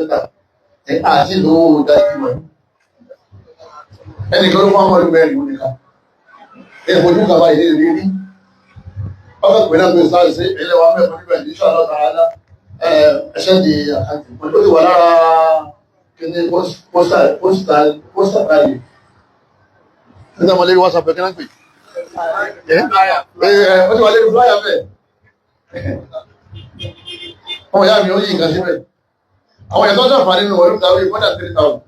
3 àti ìlú dájú wọn, ẹnìkan ló fún àwọn ọdún mẹ́rin nìkan èèfò ojú kàbá ìdí rí rí ọkọ̀ pẹ̀lú náà pé sáà sí ilé wa mẹ́fọ́ níbẹ̀ ní sọ́ọ̀lọ́ tààlà ẹ̀ṣẹ́ di account ó ti wà lára kíní pósítà báyìí nígbà mọ̀ lérí WhatsApp ẹ̀ kí náà pè é, ó ti wà lérí flyer bẹ́ẹ̀. Ọmọ ìyá mi, ó yí nǹkan síbẹ̀. Àwọn èèyàn tó sàǹfààní nínú ọdún tàbí more than 3,000.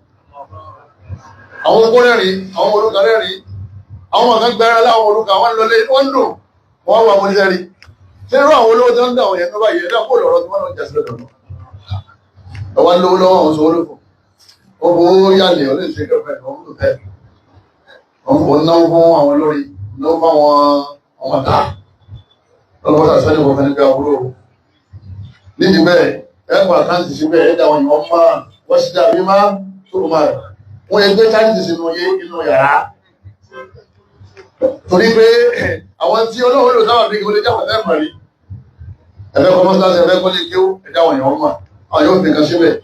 Àwọn okó rẹ̀rìn, àwọn olùkà rẹ̀rìn, àwọn kan gbẹ̀rẹ̀ láwọn olùkà wọn lọlé, wọ́n dùn. Wọ́n wà wọ́n sẹ́rí. Ṣé irú àwọn olówó tó ń dà wọ̀nyẹn yẹn tó bá yẹ ẹ̀dá kó lọ̀rọ̀ tó wọ́n lọ jà sí lọ́dọ̀ lọ. Ọwọ́ ń lówó lọ́wọ́ àwọn sọ olófò. Ó bó yàlẹ̀ ó lè ṣe kẹfẹ́ òun ló fẹ́. Òun náwó fún àwọn olórí, náwó fún àwọn ọmọ ta. Lọ́wọ́ sàṣẹ́ ní kọ̀ọ̀kan níbi àbúrò. Nídìí bẹ́ẹ̀, ẹ pa àkáǹtì síbẹ̀, ẹ dà wọ́n yẹn wọ́n máa wọ́n sì dàbí máa tó máa. Wọ́n yẹ gbé chájì sínú inú yàrá. Torí pé àwọn tí Ọlọ́run lò sábà bí kí jáwọ́ ẹ̀ mọ̀ rí. Ẹ̀fẹ́ kọ́ mọ́sálásí, ẹ̀fẹ́ kọ́ lè kéwú, ẹ̀dá àwọn èèyàn mọ̀. Àwọn yóò fi nǹkan síbẹ̀.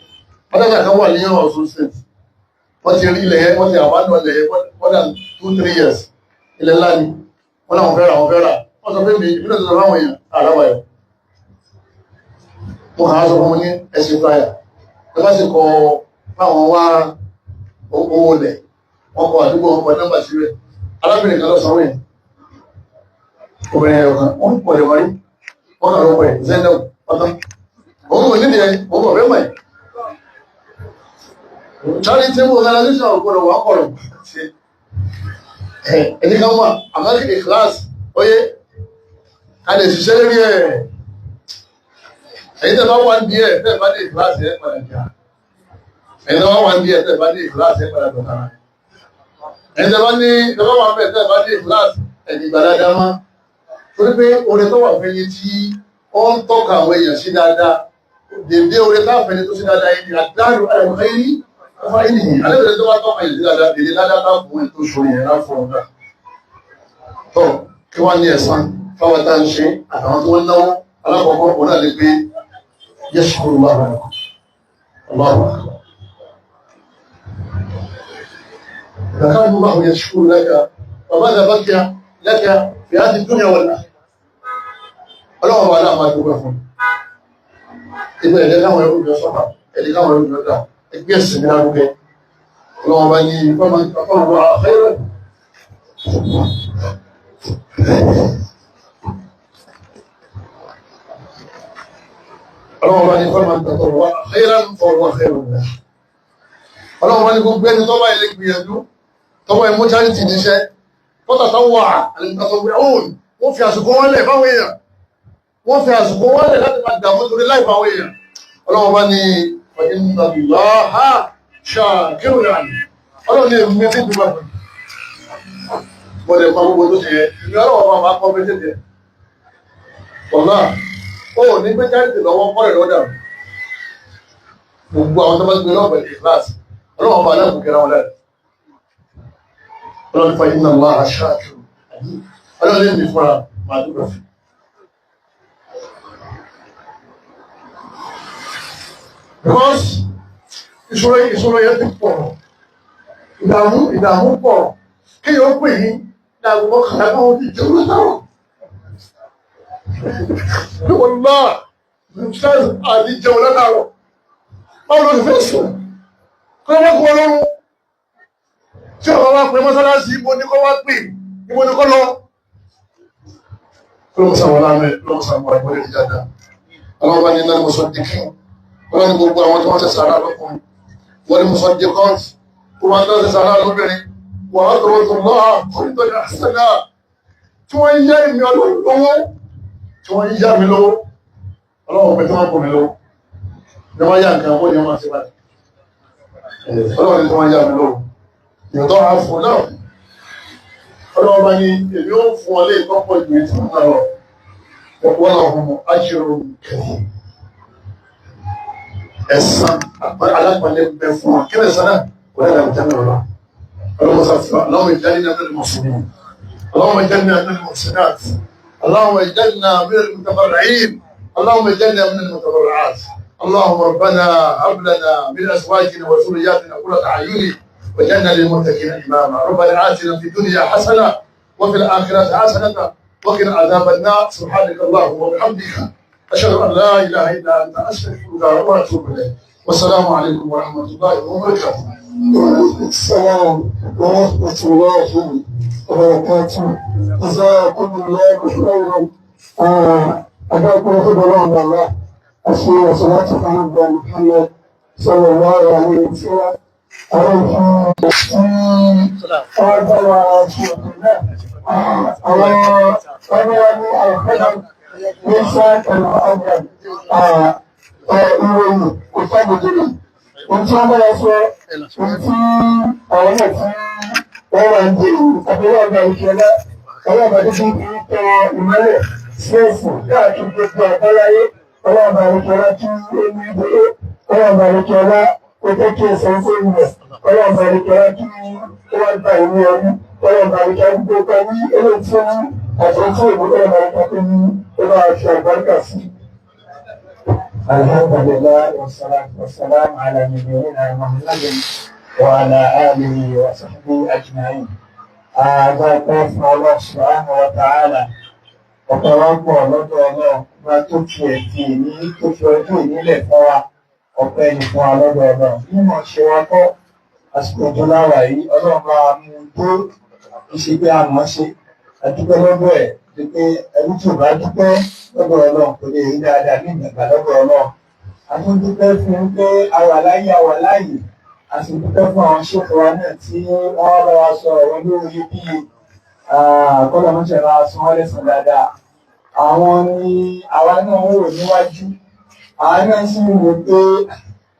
Mọ́tàjà kan wà ní Ọ̀ṣun State. Wọ́n ti rí ilẹ̀ yẹn, wọ́n ti àbádọ́ ilẹ̀ yẹn more than 2-3 years. Ilẹ̀ ńlá ni. Wọ́n láwọn fẹ́ rà, wọ́n fẹ́ rà. Wọ́n sọ pé mi, ìbílẹ̀ tó sọ fáwọn èèyàn, àràbàyọ̀. Mo kàn á sọ fún wọn ní ẹsẹ̀ flyer. Ẹ bá sì kọ fáwọn wá owó lẹ̀. Wọ́n kọ àdúgbò, wọn kọ nọ́mbà síbẹ̀. Arábìnrin kan lọ sanwó yẹn. Obìnrin ẹ̀yọ̀ kan, wọ́n pọ̀ lè wáyé. Wọ́n kàn lọ́pọ̀ ẹ̀ Zainab ọ̀tán. Òun kò nídìí ẹ̀, òun kò fẹ́ mọ̀ ẹ̀. Charitable organization ọ̀gbọ́dọ̀ wà kọ̀rọ̀. Ẹni kan wà, àmọ́ class, oyé, ká lè ṣiṣẹ́ lórí ẹ̀. Ẹ̀yin tẹ́ bá wà ní ẹ̀, tẹ́ bá ní class ẹ̀ padà jà. Ẹ̀yin tẹ́ bá wà ní ẹ̀, tẹ́ bá ní class ẹ̀ padà dọ̀tara. Ẹ̀yin tẹ́ bá ní, tẹ́ bá wà bẹ̀, tẹ́ bá ní class ẹ̀ ní gbàdájá mọ́. Torí pé oore tó wà fún ẹni tí ó ń tọ́ka àwọn èèyàn sí dáadáa, dèdè oore táàfẹ́ ni tó sí dáadáa yìí ni àdáàrú àlùkhairi fún ènìyàn. Alẹ́bẹ̀rẹ̀ tó bá tọ́ka èèyàn sí dáadáa, dèdè dáadáa tá fún ẹ̀ tó ṣòro yẹn láfọ̀ ọ̀gá. Tó kí wọ́n ní ẹ̀san fáwọn tá ń ṣe àtàwọn tó ń náwó. Alákọ̀ọ́kọ́ òun náà lè pé yashkuru Allahu lakum. Allahu akbar. Zakara Allahu yashkuru laka wa madha baqiya laka fi hadhihi dunya wal akhirah. Ọlọ́wọ́ bá dáa máa dúpẹ́ fún ibẹ̀ ẹ̀dẹ́ káwọn ẹrú ìjọ sọ́fà, ẹ̀dẹ́ káwọn ẹrú ìjọ dà ẹgbẹ́ ẹ̀sìn ní lárugẹ. Ọlọ́wọ́ bá ní fọ́nmọ́ àfẹ́rẹ́. Ọlọ́wọ́ bá ní fọ́nmọ́ àfẹ́rẹ́ fọwọ́ àfẹ́rẹ́. Ọlọ́wọ́ bá ní gbogbo ẹni tọ́ba ilé gbìyànjú tọ́ba ìmú charity níṣẹ́ tọ́tà táwà wọ́n fi àsìkò wọn lẹ̀ fáwọn èèyàn, wọ́n fi àsìkò wọ́n lẹ̀ láti máa dàmú torí láìpẹ́ àwọn èèyàn. Ọlọ́run bá ní inna Allaha shakirun alim. Ọlọ́run ní èmi ní ìdúgbà pẹ̀lú. Mo lè pa gbogbo tó ṣe yẹ, èmi ọlọ́run bá máa kọ́ pé tètè. Ọ̀la, ó ní gbé jáde lọ́wọ́ kọ́rẹ̀ lọ́dà. Gbogbo àwọn tó bá gbé lọ́wọ́ pẹ̀lú ìkíláàsì, ọlọ́run bá aláàbò kẹra wọn lára. Ọlọ́run fa inna Allaha shakirun alim. Ọlọ́run lè mi fúnra máa dúpẹ́ fún. Because ìṣòro yẹn ti pọ̀, ìdààmú pọ̀, kí yóò pè yín ní aago mọ́kànlá náà ó ti jẹun látàrọ̀. Wọ́n náà àti jẹun látàrọ̀. Báwo ló ti fẹ́ sùn? Kí wọ́n kó ọlọ́run? Tí ọ̀rọ̀ wá pè mọ́sálásí, ibo ni kó wá pè, ibo ni kó lọ? Lọ́mọ́sàmọ́ láàmẹ́, lọ́mọ́sàmọ́ àìmọ́lẹ̀ ìjàdá. Ọlọ́run bá ní iná mọ́sán dìkín. Wọ́n ní gbogbo àwọn tí wọ́n ṣe sàárà lọ́kùnrin, wọ́n ní mọ́sán dìkọ́t, wọ́n tó ṣe sàárà lóbìnrin, wọ́n á tọrọ tó lọ́wọ́ kọ́ńtò ní àṣẹlá tí wọ́n ń yá èmi Ọlọ́run lọ́wọ́, tí wọ́n ń yá mi lọ́wọ́. Ọlọ́run pé tí wọ́n kò mi lọ́wọ́ ní wọ́n yá nǹkan wọ́n ní wọ́n ṣe báyìí. Ọlọ́run ní tí wọ́n yá mi lọ́wọ́ ìyọ̀tọ̀ á fún náà. Ọlọ́run bá ní èmi ó fún ọ lé ìtọ́pọ̀ ìgbè tí wọ́n náà lọ. Wọ́n náà fún ajrun karim. Ẹ̀san alápàlẹ́ bẹ fún wa. Kí ni ẹ̀san náà? Kò ní àlàmì jẹ́ lọ́la. Ọlọ́run sàfihàn. Allahumma ij'alna min al-muhsinin. Allahumma ij'alna min al-muhsinat. Allahumma ij'alna min al-mutabarri'in. Allahumma ij'alna min al-mutabarri'at. اللهم ربنا هب لنا من ازواجنا وذرياتنا قرة اعين واجعلنا للمتقين اماما. ربنا اتنا في الدنيا حسنه وفي الاخره حسنه وقنا عذاب النار. سبحانك اللهم وبحمدك اشهد ان لا اله الا انت استغفرك واتوب اليك. والسلام عليكم ورحمه الله وبركاته. وعليكم السلام ورحمة الله وبركاته. جزاكم الله خيرا. أداكم خبر الله. أشهد صلاة على محمد صلى الله عليه وسلم. أرجو أن Àwọn ọmọ wa ní àìfẹ́lẹ́ ní sáà pẹ̀lú ọgbà ìròyìn kò sábòjìrì. Ohun tí wọ́n bá sọ, ohun tí àwọn náà tí wọ́n wà ń dé àbúrò ọgbà ìṣẹ̀lẹ̀ ọlọ́ọ̀bà tó ti ń tẹ ìmọ́lẹ̀ sí ẹ̀sìn káàkiri gbogbo àgbáláyé. Ọlọ́ọ̀bà ìṣẹ̀lẹ̀ tí ó ní ìdílé, ọlọ́ọ̀bà ìṣẹ̀lẹ̀ kó jẹ́ kí ẹsẹ̀ ń fẹ́ ilẹ̀, ọlọ́ọ̀bà ìṣẹ̀lẹ̀ kí ó wá gba ìwé ẹrú, ọlọ́ọ̀bà ìṣẹ̀lẹ̀ gbogbo ní eléyìí tí ó ní àti tí èmi ọlọ́ọ̀bà ìṣẹ̀lẹ̀ tó ní ó bá ṣe àgbáríkà sí. الحمد لله والصلاة والسلام على نبينا محمد وعلى آله وصحبه أجمعين. Àgbàpẹ́ fún Allah subhanahu wa ta'ala, ọ̀pọ̀lọpọ̀ lọ́dọ̀ Ọlọ́run bá tó fi ẹ̀dì ní tó fi ọdún ìnílẹ̀ fún wa, ọpẹ́ ni fún wa lọ́dọ̀ Ọlọ́run. Mímọ̀ ṣe wa kọ́, àsìkò òjò láwà yìí, Ọlọ́run bá mú un tó kì í ṣe pé a mọ̀ ṣe. A dúpẹ́ lọ́dọ̀ ẹ̀ pé ẹrú tí ò bá dúpẹ́ lọ́dọ̀ Ọlọ́run kò lè rí dáadáa ní ìgbàgbà lọ́dọ̀ Ọlọ́run. A tún dúpẹ́ fún un pé a wà láyé, a wà láàyè. A sì dúpẹ́ fún àwọn ṣètò wa náà tí wọ́n bá wa sọ ọ̀rọ̀ lórí bíi kọ́lọ́mọṣẹ́ bá san wọ́n lẹ́san dáadáa. Àwọn ni àwa náà ń wò níwájú. Àwa náà sì ń wò pé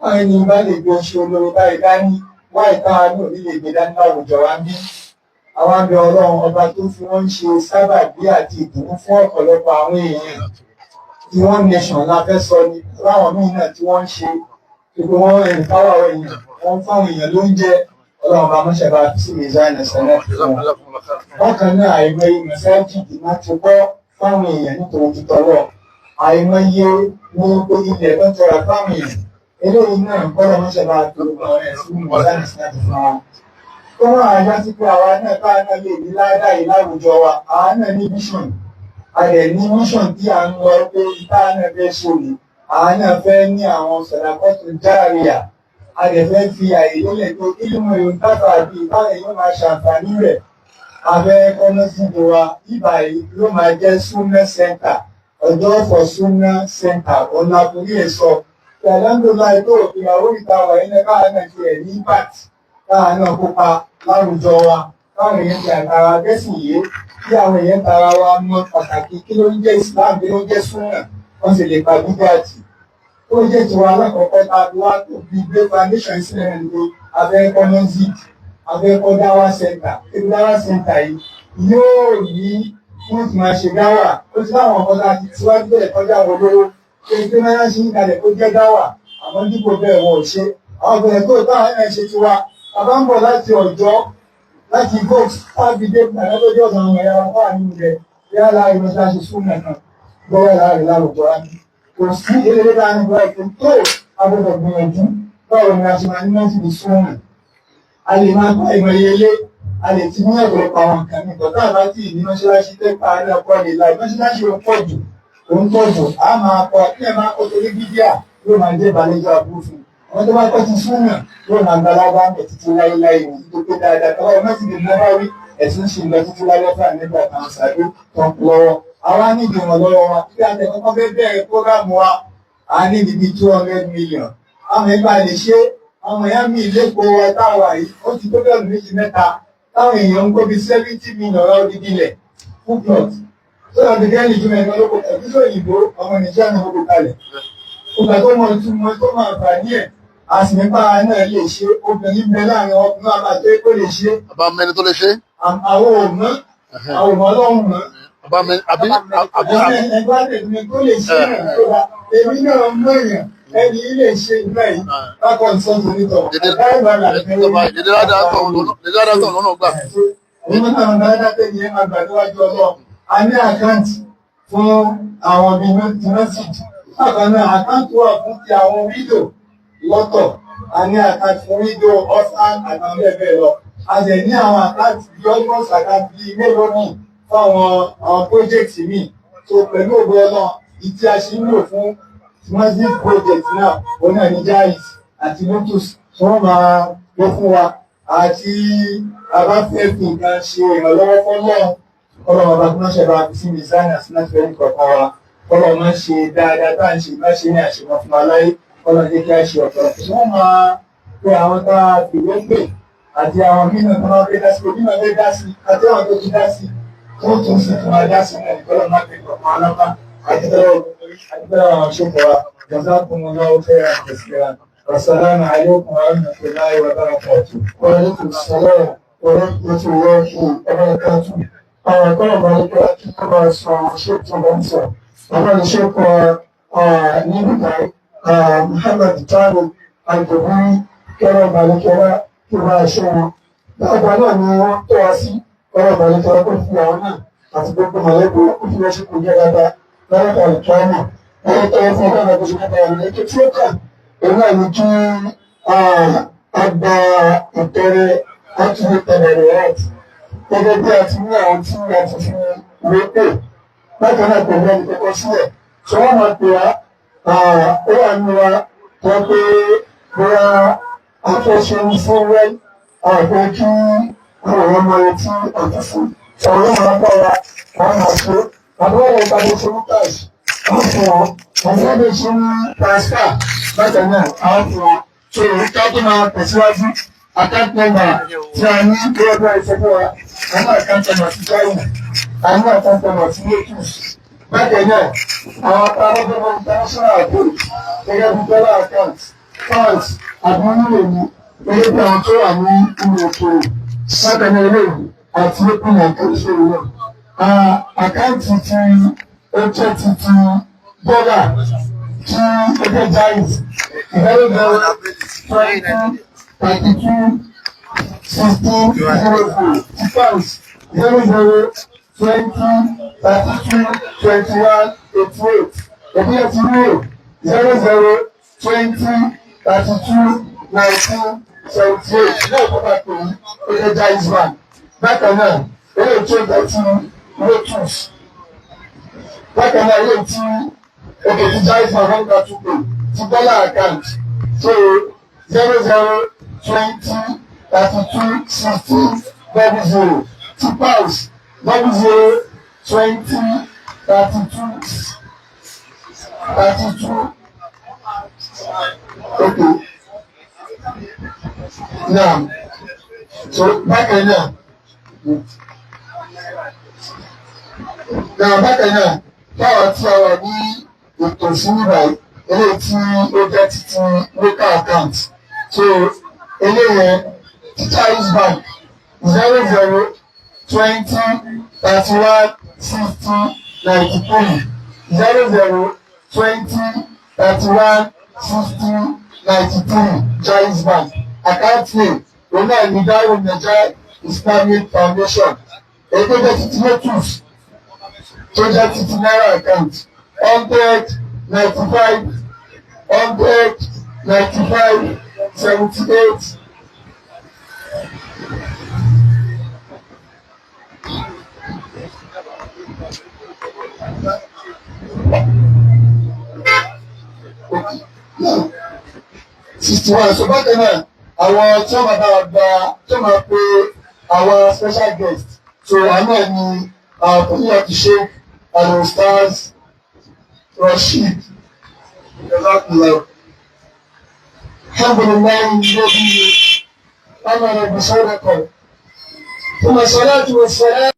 wọ́n ẹni bá lè gbé iṣẹ́ olóore báyìí dání, wáyé táwa náà ní lè gbé dání láwùjọ wa ń bí. Àwọn abẹ Ọlọ́run ọba tó fi wọ́n ń ṣe sábàbí àti ìdùnnú fún ọ̀pọ̀lọpọ̀ àwọn èèyàn tí wọ́n nation la fẹ́ sọ ni láwọn míì náà tí wọ́n ń ṣe gbogbo wọn empower èèyàn, wọ́n fáwọn èèyàn lóúnjẹ. Ọlọ́run bá mọ́ṣẹ́ bá fi sí mizan ẹ̀sẹ̀ fún wọn. Bákan náà, àìmọye mẹ́sáàgì máa ti kọ́ fáwọn èèyàn nítorí títọ́lọ̀, àìmọye ní pé ilẹ̀ tó ń tọrọ fáwọn èèyàn eléyìí náà kọ́lọ́ mọ́ṣẹ́ bá tó gbọ́n ẹ̀ sí mizan ẹ̀sẹ̀ fún wọn. Kó máa yá sí pé àwa náà káwa náà lè ní ládàá yìí láwùjọ wa. Àwa náà ní vision, a dẹ̀ ní mission tí à ń lọ pé ìta náà fẹ́ ṣe ni àwa náà fẹ́ ní àwọn sọ̀dàkọ́tù járíà, a dẹ̀ fẹ́ fi àyè lélẹ̀ tó kílùmọ̀ yóò dábàá àbí ìbára yóò máa ṣàǹfààní rẹ̀. A fẹ́ kọ́nà síbi wa ibà yìí yóò máa jẹ́ Sunna Center, ọjọ́ for Sunna Center ọ̀nà àkórí ẹ̀ sọ alhamdulillahi tó ìyàwó ìta wà ní káwa náà ti ẹ̀ ní impact, káwa náà kópa láwùjọ wa, káwọn èèyàn ti àtàrà gẹ́sìn yìí, kí àwọn èèyàn tara wa mọ pàtàkì kí ló ń jẹ́ Islam, kí ló ń jẹ́ Sunna, wọ́n sì lè pa bídíàtì. Ó jẹ́ tiwa alákọ̀ọ́kọ́ tá a fi wá tó fi gbé foundation sílẹ̀ ní pé abẹ́ẹ̀kọ́ mosque, abẹ́ẹ̀kọ́ dáwà center. Ebi dáwà center yìí yóò ní wọ́n ti máa ṣe dáwà. Ó ti láwọn ọkọ̀ tá a ti síwájú bẹ́ẹ̀ kọjá àwọn olówó pé pé máa ń ṣe ń kalẹ̀ kó jẹ́ dáwà, àmọ́ dípò bẹ́ẹ̀ wọn ò ṣe. Àwọn ọ̀gbìn tó táwọn náà ṣe tiwa, bàbá ń bọ̀ láti ọ̀jọ́ láti vox fábídé àlọ́jọ́ ọ̀sán àwọn ẹ̀yà wà nínú rẹ̀ yálà ìmọ̀ṣáṣe súnmọ̀ kan bọ́yá láàrin láwùjọ wa ní kò sí eléré bá ní bọ́ọ̀ tó tó agbọ́dọ̀ gbìyànjú báwo ni a ṣe máa ní láti fi súnmọ̀. A lè máa kọ́ ìmọ̀ ilé, a lè ti ní ọ̀pọ̀lọpọ̀ àwọn nǹkan mi bọ̀tá àbá tí ní mọ́ṣáláṣí tẹ́pa ní ọkọ̀ lè la mọ́ṣáláṣí ó pọ̀ jù, ó ń pọ̀ jù, a máa kọ́ kí ẹ máa kọ́ torí bídíà yóò máa jẹ́ ìbàlẹ́jọ́ aburú fún un. Àwọn tó bá kọ́ ti súnmọ̀ yóò máa gba alágbá ń bẹ̀ títí láéláé ní tó pé dáadáa tọ́wọ́ mẹ́sìlẹ̀ náà wí ẹ̀sùn ṣì ń lọ títí láyé fún ànígbà kan ṣáájú tó ń lọ́wọ́. Àwa nídìí ìrànlọ́wọ́ wa kí a tẹ̀ kọ́kọ́ fẹ́ bẹ̀rẹ̀ prógámù wa, a ní ibi 200 million. Àwọn ẹgbẹ́ a lè ṣe àwọn èèyàn mi lẹ́kọ̀ọ́ wa táwa yìí ó ti tó bẹ̀rù méjì mẹ́ta táwọn èèyàn ń kó bí 70 million rà odidi ilẹ̀ full plot. Sọ́dọ̀ ti kẹ́lì ju mẹ́rin lóko ẹ̀bí òyìnbó ọmọ Nàìjíríà náà kó kalẹ̀. Ògbà tó mọ ìtumọ̀ tó máa fà ní ẹ̀ àsìnípa náà lè ṣe obìnrin bẹ láàrin ọkùnrin àbàtẹ́ kó lè ṣe. Bàbá mẹni tó lè ṣe. Àwọn ò mọ̀, àwọn ọmọ Ọlọ́run mọ̀. Bàbá mẹni àbí àbí. Ẹgbẹ́ àtẹ̀mí tó lè ṣe náà tó bá èmi náà mọ̀ èèyàn ẹni lè ṣe ìgbà yìí bákan sọ́ọ̀tù nítọ̀. Dédé ládàá tọ̀ lọ́nà gbà. Òun náà dáadáa tẹ̀lé ẹ̀ máa gbà níwájú Ọlọ́run. A ní àkáǹtì fún àwọn bíi mẹ́sìgì. Bákan náà, àkáǹtì wà fún ti àwọn wíńdò lọ́tọ̀. A ní àkáǹtì fún wíńdò, orphan àtàwọn bẹ́ẹ̀ bẹ́ẹ̀ lọ. A dẹ̀ ní àwọn àkáǹtì bíi almost àkáǹtì bíi mélòó míì fáwọn àwọn project míì. So pẹ̀lú ògo Ọlọ́run, ìtí a ṣe ń lò fún massive project náà, òun náà ní Jaiz àti Lotus tí wọ́n máa lò fún wa àti a bá fẹ́ fi nǹkan ṣe ìrànlọ́wọ́ fọ́lọ́run. Ọlọ́run ọba kí wọ́n ṣe bá fi sí mizan àti láti fẹ́ nìkọ̀ọ̀kan wa. Ọlọ́run máa ń ṣe dáadáa tá à ń ṣe má ṣe ní àṣemọ́ fún wa láyé. Ọlọ́run jẹ́ kí a ṣe ọ̀pọ̀lọpọ̀ tí wọ́n máa pe àwọn tá a fìwé pè àti àwọn mìíràn tó máa fẹ́ dá sí, òbí máa fẹ́ dá sí àti àwọn tó ti dá sí. Tó tún sì tún máa dá sí náà ìkọlọ́ máa fi pọ̀ mọ́ ọlọ́pàá. Àdúgbò àwọn ṣòkò wa. Jazakumullahu khairan kaseeran. Wassalamu alaikum warahmatullahi wabarakatuh. Wa alaikum salam wa rahmatullahi wa barakatuh. Àwọn akọ́lọ̀ bá ní pé kí wọ́n bá sọ ṣé tó bá ń sọ. Àwọn ìṣèkọ̀ níbi báyìí, Muhammad Tani Àgbẹ̀bí kẹ́rọ̀ Màlẹ́kẹ́rá kí wọ́n aṣọ wọn. Bákan náà ni wọ́n tọ́ wa sí kọ́rọ̀ Màlẹ́kẹ́rá kó fi àwọn náà àti gbogbo mọ̀lẹ́bí ó fi wọ́n ṣe kò yẹ dáadáa lọ́wọ́ àlùkìyámà. Wọ́n tọ́ fún ọgbà àgbẹ̀ṣe nípa ìrìnàjò tí ó kà. Òun náà ni kí a gba ìtọrẹ àtúnyẹ tẹ̀lé rẹ̀ gẹ́gẹ́ bí a ti ní àwọn tí a ti fi wé pè. Bákan náà pẹ̀lú ẹni kọ́kọ́ sílẹ̀. Ṣé wọ́n máa pè á? Ó wà nínú wa tó pé bóyá afẹ́ṣe ń fún wẹ́ àgbẹ̀ kí àwọn ọmọ etí àti fún. Ọ̀rọ̀ máa bá wa, wọ́n máa ṣe. Àbúrò ìpàdé ṣe ní cash, wọ́n fún wọn. Àwọn ọmọdé ṣe ní transfer, bákan náà, àwọn fún wọn. So ká tó máa tẹ̀síwájú, account number tí a ní gẹ́gẹ́ bí a ṣe fún wa, àwọn account number ti Jaiz, àwọn account number ti Lotus. Bákan náà, àwọn apárábọ́bọ́ international account gẹ́gẹ́ bí dollar account, pounds, àbí nílò ní gẹ́gẹ́ bí àwọn tó wà ní ilẹ̀ òkèèrè. Bákan náà eléyìí àti open account ṣe náà. Àkáǹtì tí ó jẹ́ ti dọ́là tí ó jẹ́ Jaiz 0020321600, ti pounds 0020322188, òbí ẹ̀ ti euro 0020321978 náà kó bá pè é, ó jẹ́ Jaiz Bank. Bákan náà eléyìí tó jẹ́ ti Lotus, bákan náà eléyìí tí òkè ti Jaiz Bank wọn kà tún pè ti dollar account, so 0020321600, ti pounds 00203232. Okay, now, so bákan náà báwa tí a wà ní ètò ìsinmi báyìí, eléyìí tí ó jẹ́ ti local account, so eléyẹn ti Jaiz Bank 0020316093, 0020316093, Jaiz Bank. Account name òun náà ní Darul Naija Islamic Foundation. Èyí tó jẹ́ ti Lotus, tó jẹ́ ti naira account, 195 195 78. Okay. Now, 61. So bákan náà, àwọn tí wọ́n máa bá wa gba, tí wọ́n máa pe àwọn special guest, so àwọn náà ni Fadilatu Sheikh Al-Ustaz Rasheed. Jazakumullah. Alhamdulillahi alladhi amara bi sadaqa. ثم الصلاة والسلام